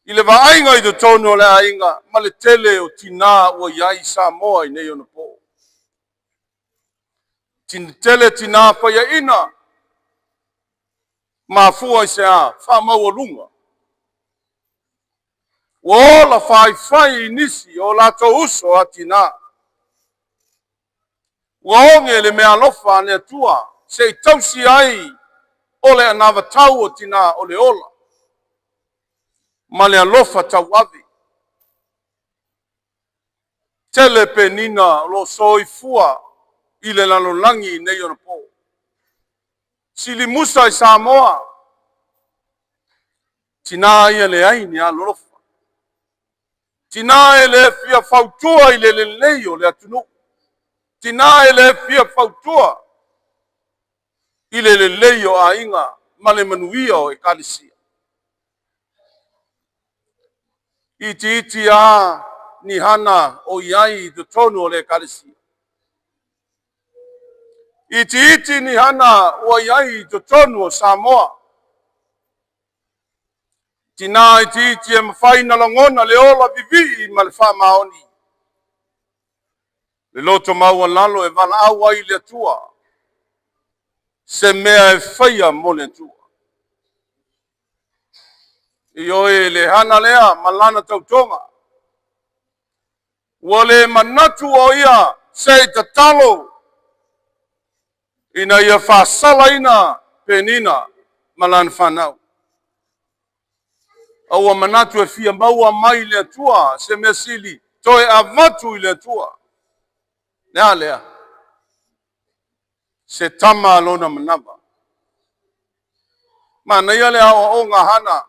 i le vaaiga i totonu o le aiga ma le tele o tinā ua i ai i Samoa i nei ona po. Tele tinā faiaina, mafua i se a? Faamaualuga. Ua ola faifai i nisi o latou uso a tinā. Ua oge le meaalofa a le Atua se i tausi ai o le anavatau o tinā o le ola ma le alofa tauave. Tele penina o lo o soifua i le lalolagi i nei ona po. Silimusa i Samoa, tinā ia leai ni alolofa. Tinā e le fia fautua i le lelei o le atunuu. Tinā e le fia fautua i le lelei o aiga ma le manuia o ekalesia. Itiiti lava ni hana o i ai i totonu o le ekalesia. Itiiti ni hana ua i ai i totonu o Samoa. Tinā itiiti e mafai ona lagona le ola vivii ma le faamaoni. Le loto maualalo e valaau ai i le Atua, se mea e faia mo le Atua. Ioe, le hana lea ma lana tautoga. Ua le manatu o ia se i tatalo ina ia faasalaina Penina ma lana fanau. A ua manatu e fia maua mai le Atua se mea sili toe avatu i le Atua. Le a lea? Se tama a lona manava. Manaia le aoaoga Hana,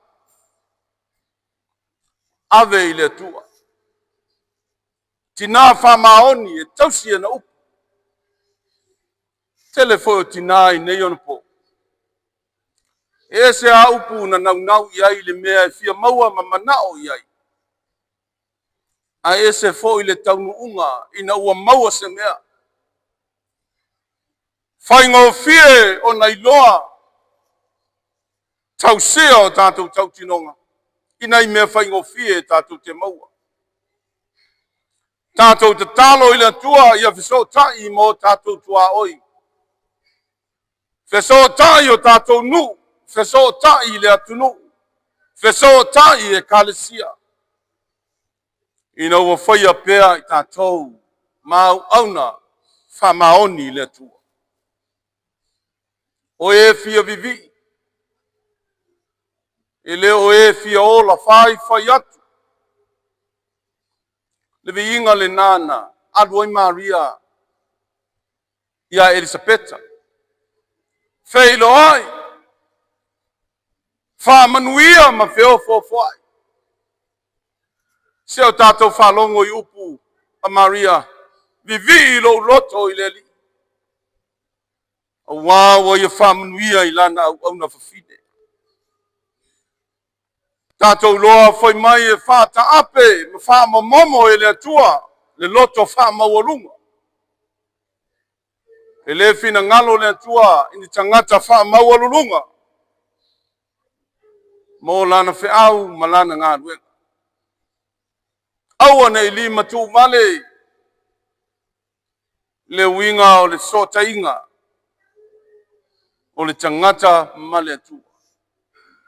ave i le Atua. Tinā faamaoni e tausi ana upu. Tele foi o tinā i nei ona po. E ese a upu na naunau i ai i le mea e fia maua ma manao i ai. Ae ese foi le taunuuga ina ua maua se mea. Faigofie ona iloa tausia o tatou tautinoga i nai mea faigofie e tatou te maua. Tatou tatalo i le Atua ia fesootai ma o tatou tuaoi. Fesootai o tatou nuu, fesootai i le atunuu, fesootai i ekalesia. Ina ua faia pea i tatou ma auauna faamaoni i le Atua. O e fia vivii, e le o e fia ola faifai atu. Le viiga lena na alu ai Maria ia Elisapeta. Feiloai, faamanuia ma feofoofoai. Se o tatou faalogo i upu a Maria, vivii lou loto i le Alii, auā ua ia faamanuia i lana auauna fafine. Tatou iloa fai mai e faataape ma faamomomo e le Atua le loto faamaualuga. E le finagalo le Atua i ni tagata faamaualuluga mo lana feau ma lana galuega. Aua ne i limatuuvale le uiga o le fesootaiga o le tagata ma le Atua.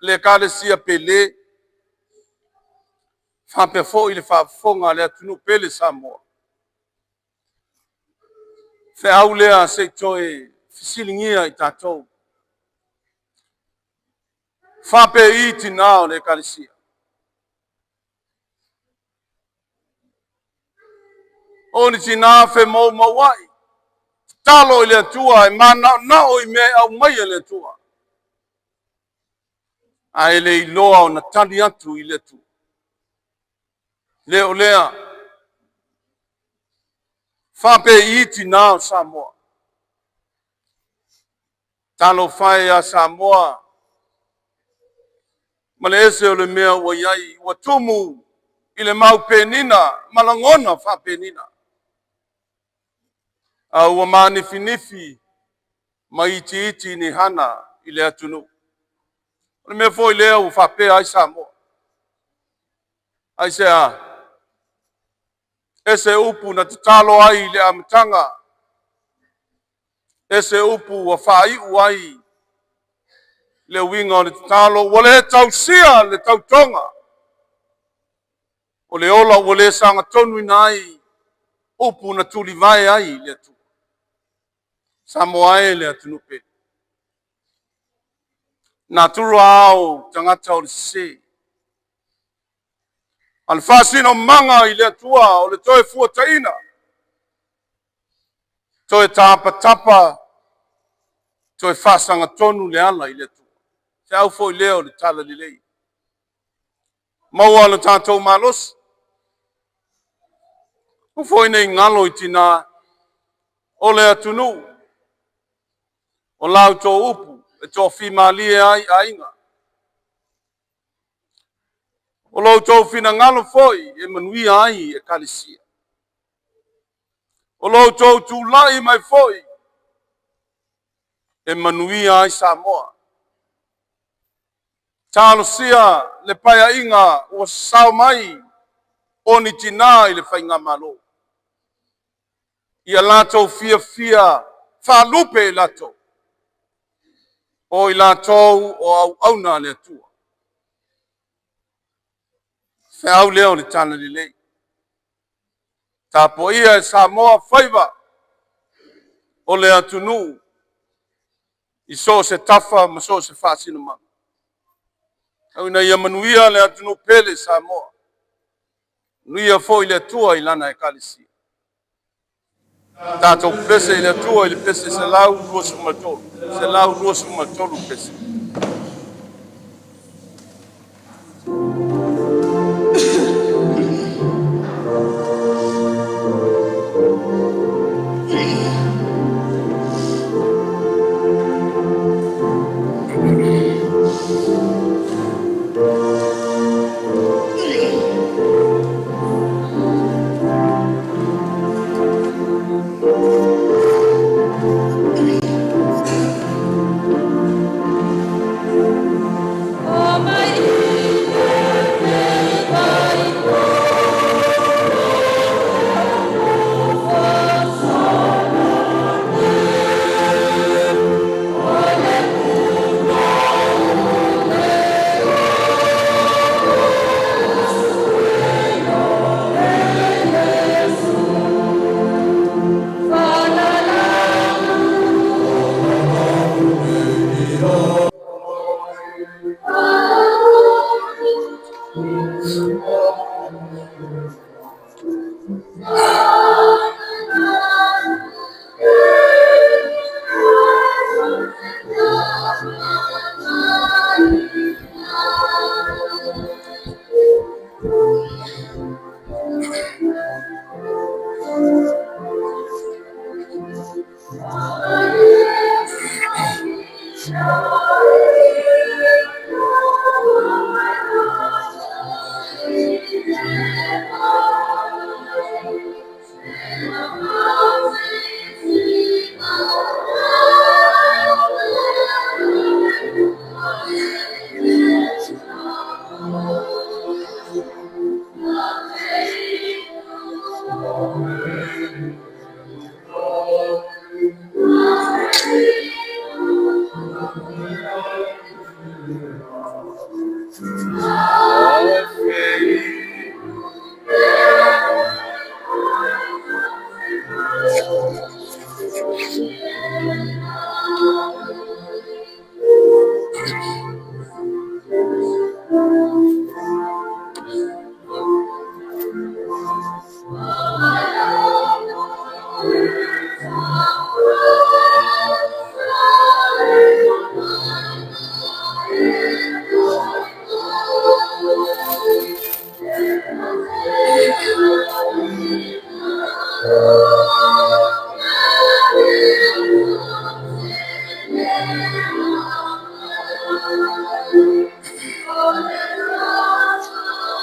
Le ekalesia pele, faapea foi le faafofoga a le atunuu pele Samoa. Feau lea se i toe fesiligia i tatou. Faapei tinā o le ekalesia. O ni tinā femoumouai, tatalo i le Atua e manaonao i mea e aumai e le Atua. Ae le iloa ona tali atu i le Atua. Le o lea. Faapei tinā o Samoa. Talofa e ia Samoa ma le ese o le mea ua i ai, ua tumu i le mau penina ma lagona faapenina, a ua manifinifi ma itiiti ni hana i le atunuu. O le mea foi lea ua faapea ai Samoa. Aisea? Ese upu na tatalo ai i le amataga, ese upu ua faaiu ai le uiga o le tatalo, ua le tausia le tautoga, o le ola ua le sagatonuina ai upu na tulivae ai le Atua. Samoa e le atunuu pele, natura ao tagata o le sese, a o le faasinomaga i le Atua o le Toefuataiga, toe tapatapa, toe faasagatonu le ala i le Atua. Feau foi lea o le Tala Lelei, maua lo tatou malosi. Aua foi ne i galo i tina, o le atunuu, o la outou upu e toafimalie ai aiga, o lo outou finagalo foi e manuia ai Ekalesia. O lo outou tulai mai foi e manuia ai Samoa. Talosia le Paeaiga ua sasao mai o ni tinã i le Faigamalo, ia latou fiafia faalupe i latou, o i latou o auauna a le Atua. Feau lea o le Talalelei. Tapuaia e Samoa faiva o le atunuu i so o se tafa ma so o se faasinomaga. Tau ina ia manuia le atunuu pele Samoa, manuia foi le Atua i lana Ekalesia. Tatou pepese i le Atua i le pese 123, 123 pese. O mai vai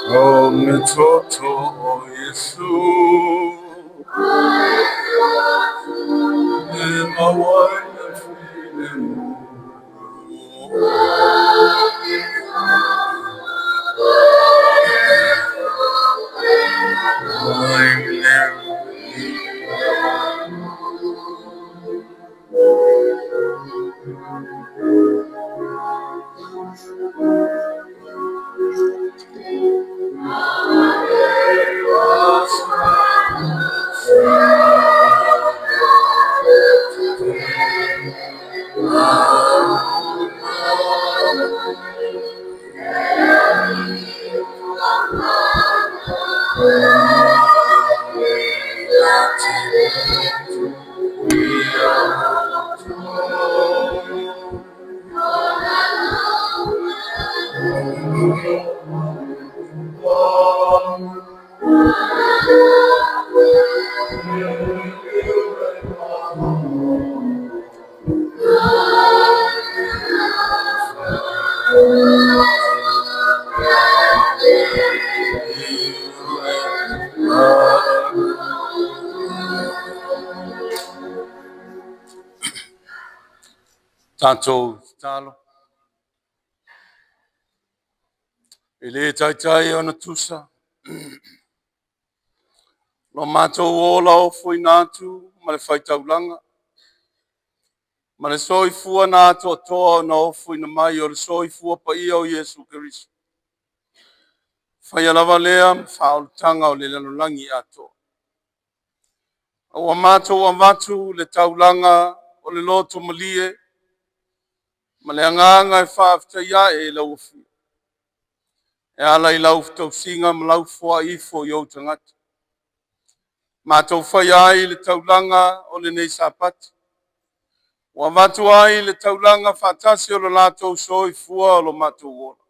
O me toto o Iesu, e maua ai le filemu. Ai le Tatou tatalo. E le taitai ona tusa lo matou ola ofoina atu ma le faitaulaga ma le soifua na atoatoa ona ofoina mai o le soifua paia o Iesu Keriso. Faia lava lea ma faaolataga o le lalolagi atoa. Ua matou avatu le taulaga o le loto malie ma le agaga e faafetai ae i lau Afioga e ala i lau tausiga ma lau foai ifo i ou tagata. Matou faia ai le taulaga o lenei Sapati, ua avatu ai le taulaga faatasi o lo latou soifua o lo matou ola.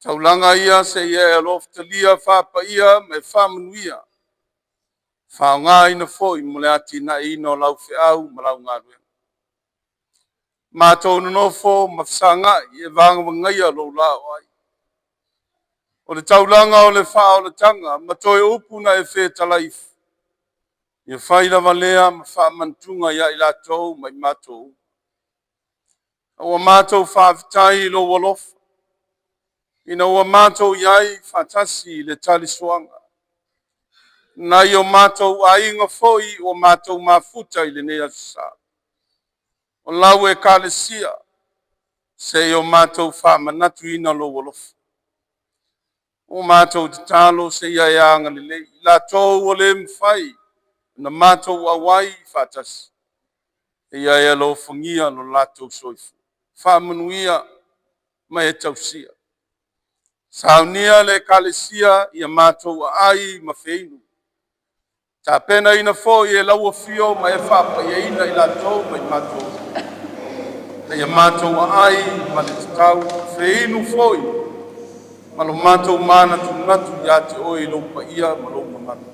Taulaga ia seia e alofatalia faapaia ma e faamanuia, faaaogaina foi mo le atinaeina o lau feau ma lau galuega. Matou nonofo ma fesagai e vagavagaia lou laoai. O le taulaga o le faaolataga ma toe upu na e fetalai ifo, ia fai lava lea ma faamanatuga ia i latou ma i matou. Ua matou faafetai i lou alofa, ina ua matou i ai faatasi i le talisoaga. Nai o matou aiga foi ua matou mafuta i lenei aso Sa. O lau ekalesia, seia o matou faamanatuina lou alofa. Ua matou tatalo seia e agalelei, i latou ua le mafai ona matou auai faatasi, ia e alofagia lo latou soifua, faamanuia ma e tausia. Saunia le Ekalesia ia matou aai ma feinu, tapenaina foi e lau afio ma e faapaiaina i latou ma i matou, na ia matou aai ma le tatau, feinu foi ma lo matou manatunatu ia te oe i lou paia ma lou mamalu.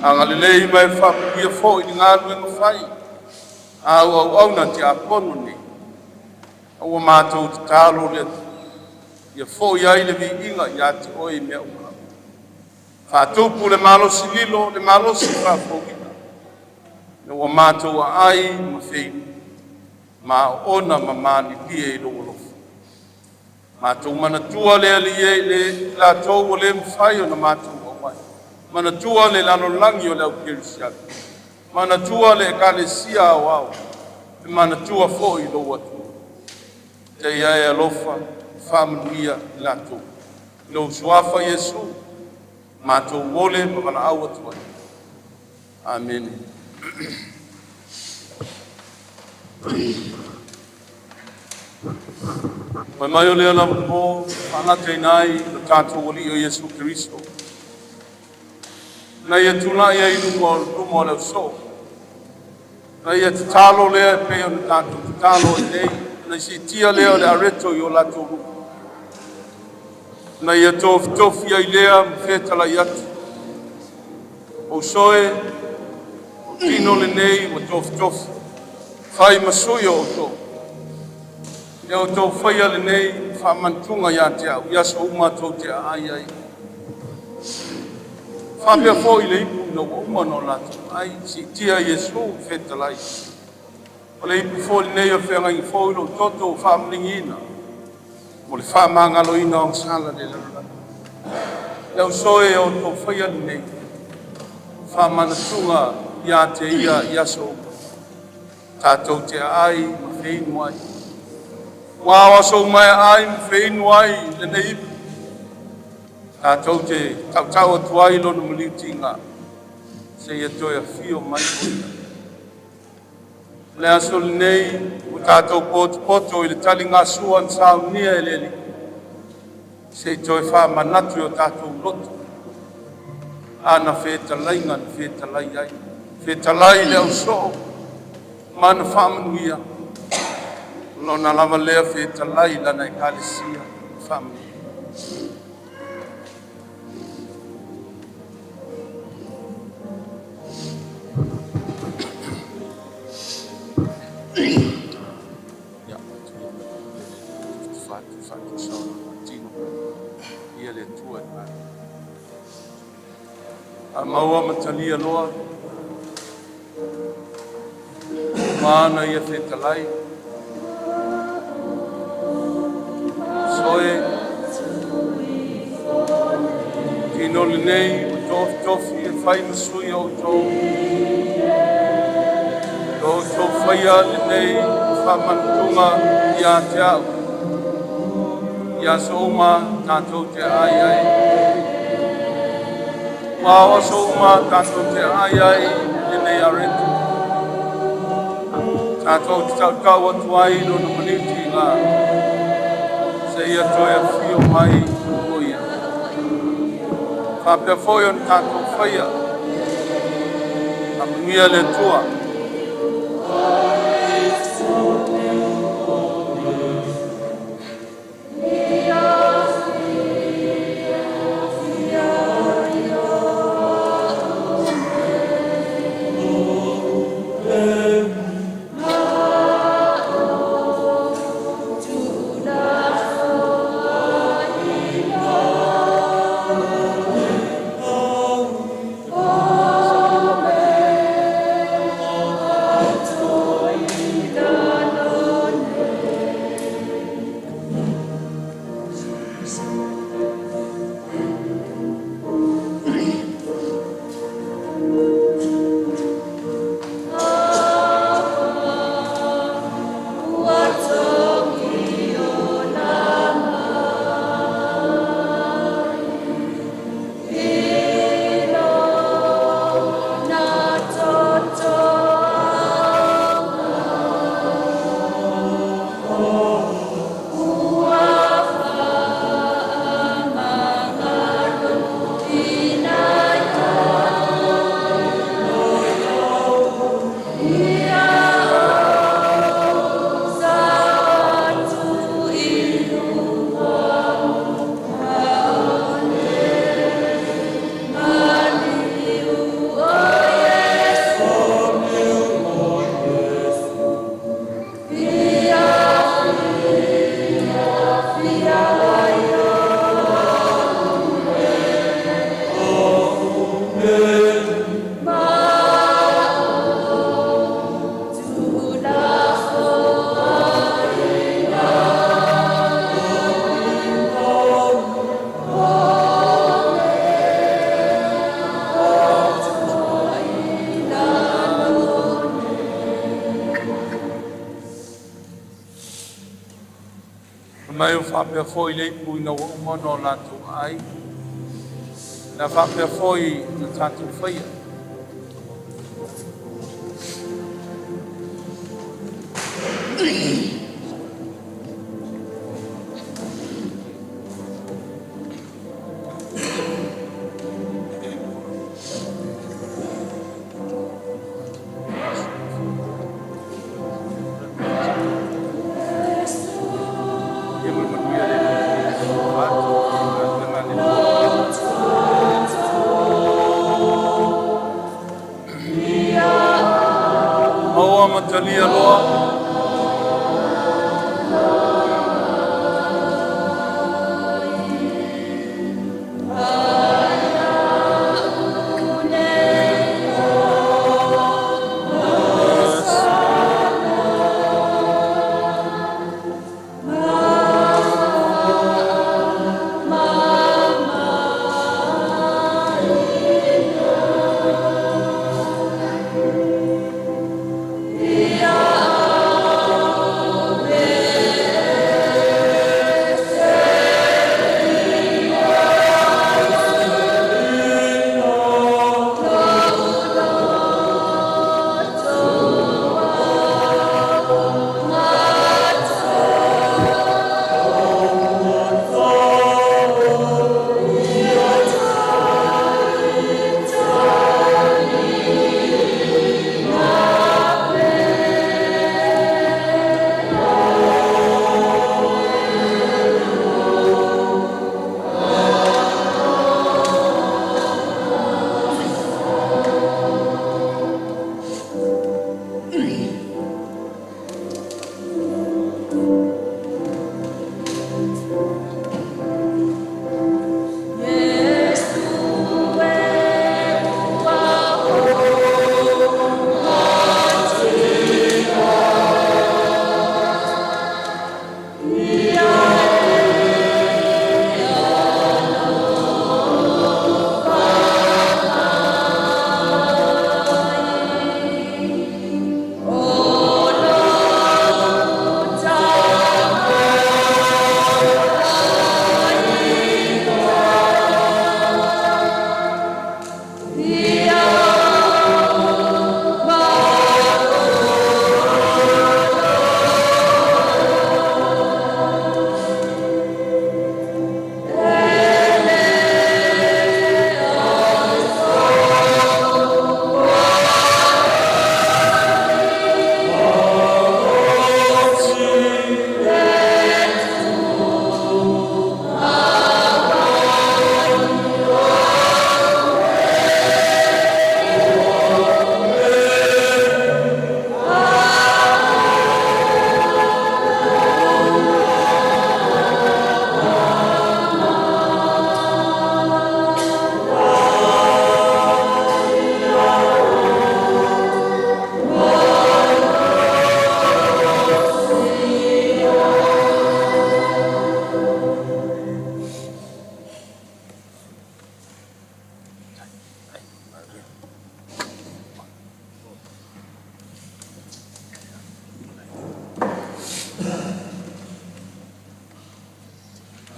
Agalelei ma e faamanuia foi i le galuega fai a au auauna tiakono nei, a ua matou tatalo le Atua, ia foi ai le viiga ia te oe i mea uma lava. Faatupu le malosi lilo, le malosi faafouina, ina ua matou aai ma feinu, ma oona ma malilie i lou alofa. Matou manatua le Alii e i le latou ua le mafai ona matou auai, manatua le lalolagi o le au kerisiano, manatua le Ekalesia Aoao, e manatua foi lou atunuu. Seia e alofa faamanuia i latou. I lou Suafa Iesu, matou momoli ma valaau atu ai. Amene. Fai mai o lea lava po, faagataina ai lo tatou Alii o Iesu Keriso, na ia tulai ai i luma o le ausoo, na ia tatalo lea e pei ona tatou tatalo ai nei, na siitia lea o le areto i o latou luma, na ia tofitofi ai lea ma fetalai atu, o uso e, o tino lenei ua tofitofi. Fai ma sui o outou. Ia outou faia lenei faamanatuga ia te au i aso uma tou te aai ai. Faapea foi le ipu ina ua uma ona latou ai, siitia Iesu i le fetalai. O le ipu foi lenei o le feagaiga fou i lou toto ua faamalieina mo le faamagaloina o agasala i le lalolagi. Le auso e, ia outou faia lenei faamanatuga ia te ia i aso uma tatou te aai ma feinu ai. Aua o aso uma e aai ma feinu ai lenei ipu, tatou te tautau atu ai i lona maliu tiga, seia toe afio mai o Ia. O le aso lenei ua tatou potopoto i le taligasua na saunia e le Alii, se i toe faamanatu i o tatou loto Lana fetalaiga na fetalai ai, fetalai i le ausoo ma na faamanuia. O Lona lava lea fetalai i Lana Ekalesia na faamanuia. Ma talia loa ma ana ia fetalai. Soe tino lenei ua tofitofi e fai ma sui o outou. Ia outou faia lenei faamanatuga ia te au i aso uma tatou te aai ai. Ma o aso uma tatou te aai ai lenei areta, tatou te tautau atu ai i lona maliu tiga, seia toe afio mai o ia. Faapea foi ona tatou faia, faamanuia le Atua. Mai o faapea foi le ipu ina ua uma ona o latou ai, na faapea foi na tatou faia. Ia ma le manuia le fatu, galuega a le Atua. Maua ma talia loa.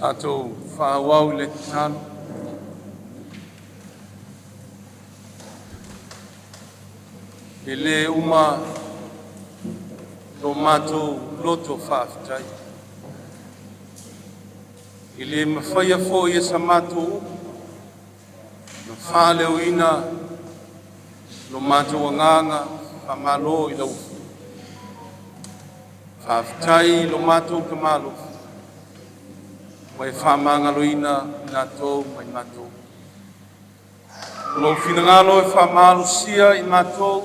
Tatou faaauau i le tatalo. E le uma lo matou loto faafetai. E le mafaia foi e sa matou upu na faaleoina lo matou agaga faamalo i lau faafetai i lo matou tamalofi ua e faamagaloina i latou ma i matou. O lou finagalo e faamalosia i matou,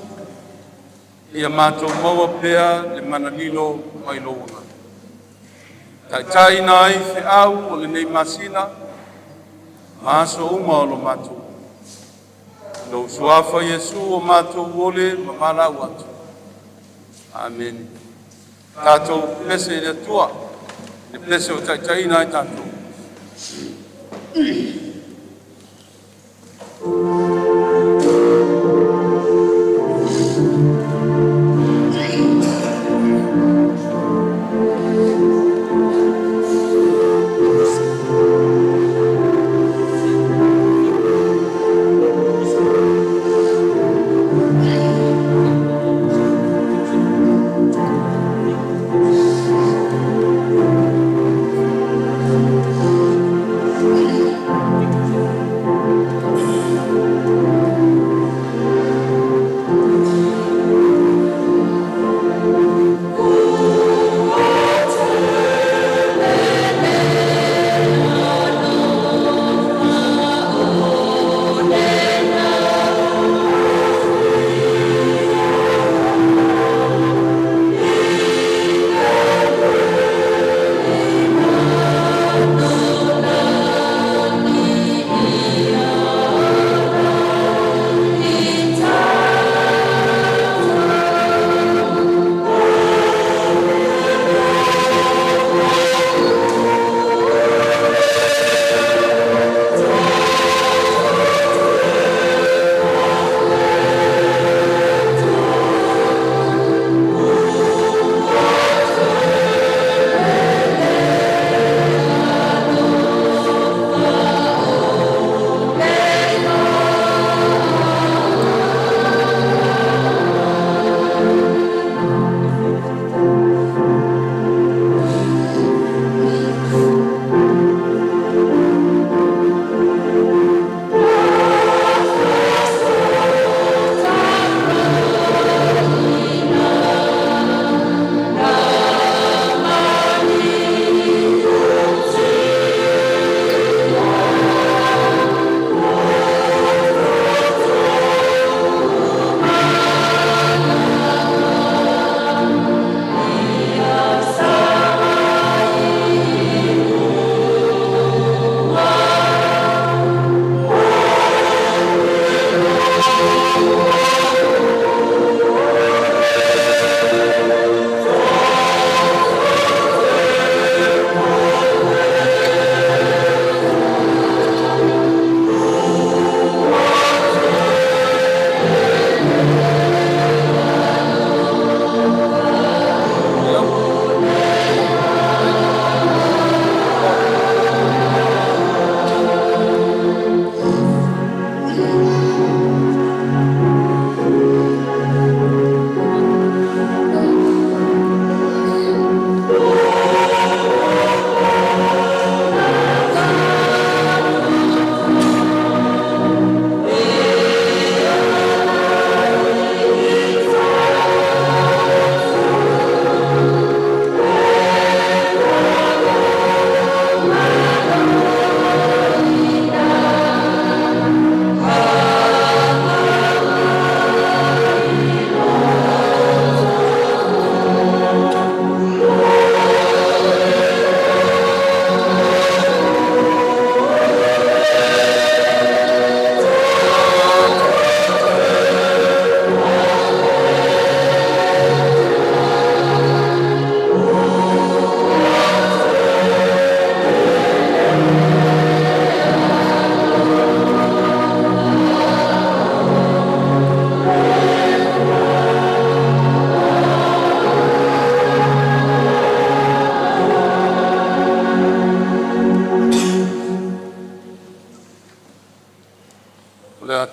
ia matou maua pea le mana lilo mai lou agaga. Taitaiina ai feau o lenei masina ma aso uma o lo matou. I lou Suafa Iesu o matou ole ma valaau atu. Amene. Tatou pese i le Atua, le pese o taitaiina ai tatou.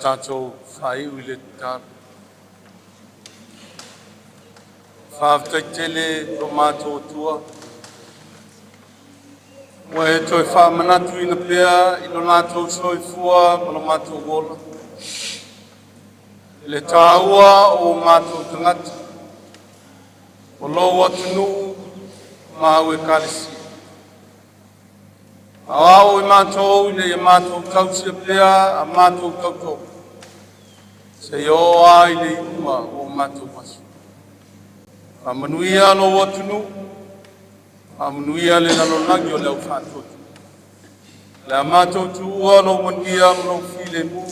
tatou faaiu i le tatalo. Faafetai tele lo matou Atua, ua e toe faamanatuina pea i lo latou soifua ma lo matou ola le taua o matou tagata, o lou atunuu ma au ekalesia. Aoao i matou ina ia matou tausia pea a matou tautoga seia oo lava i le iuga o o matou aso. Faamanuia lou atunuu, faamanuia le lalolagi o le au faatuatua. O le a matou tuua lou manuia ma lou filemu,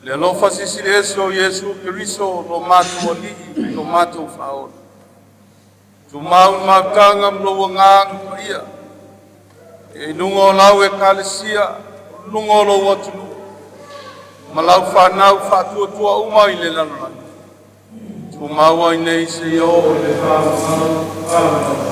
i le alofa silisili ese o Iesu Keriso lo matou Alii ma lo matou Faaola. Tumau le mautaga ma lou Agaga Paia i luga o lau Ekalesia, luga o lou atunuu ma lau fanau faatuatua uma i le lalolagi, tumau ai nei seia oo i le faavavau.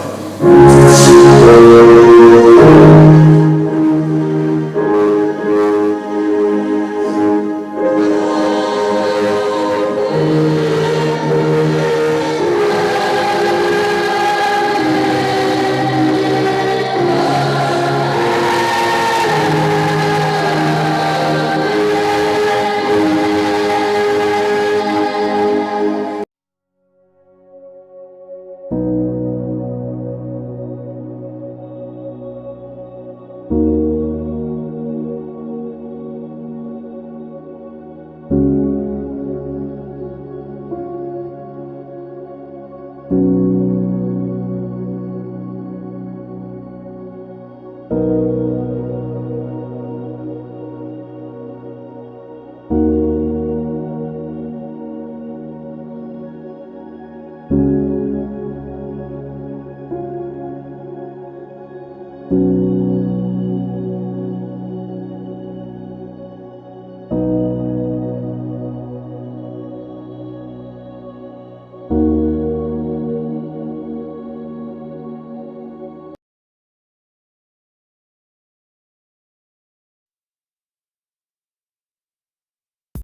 Amene.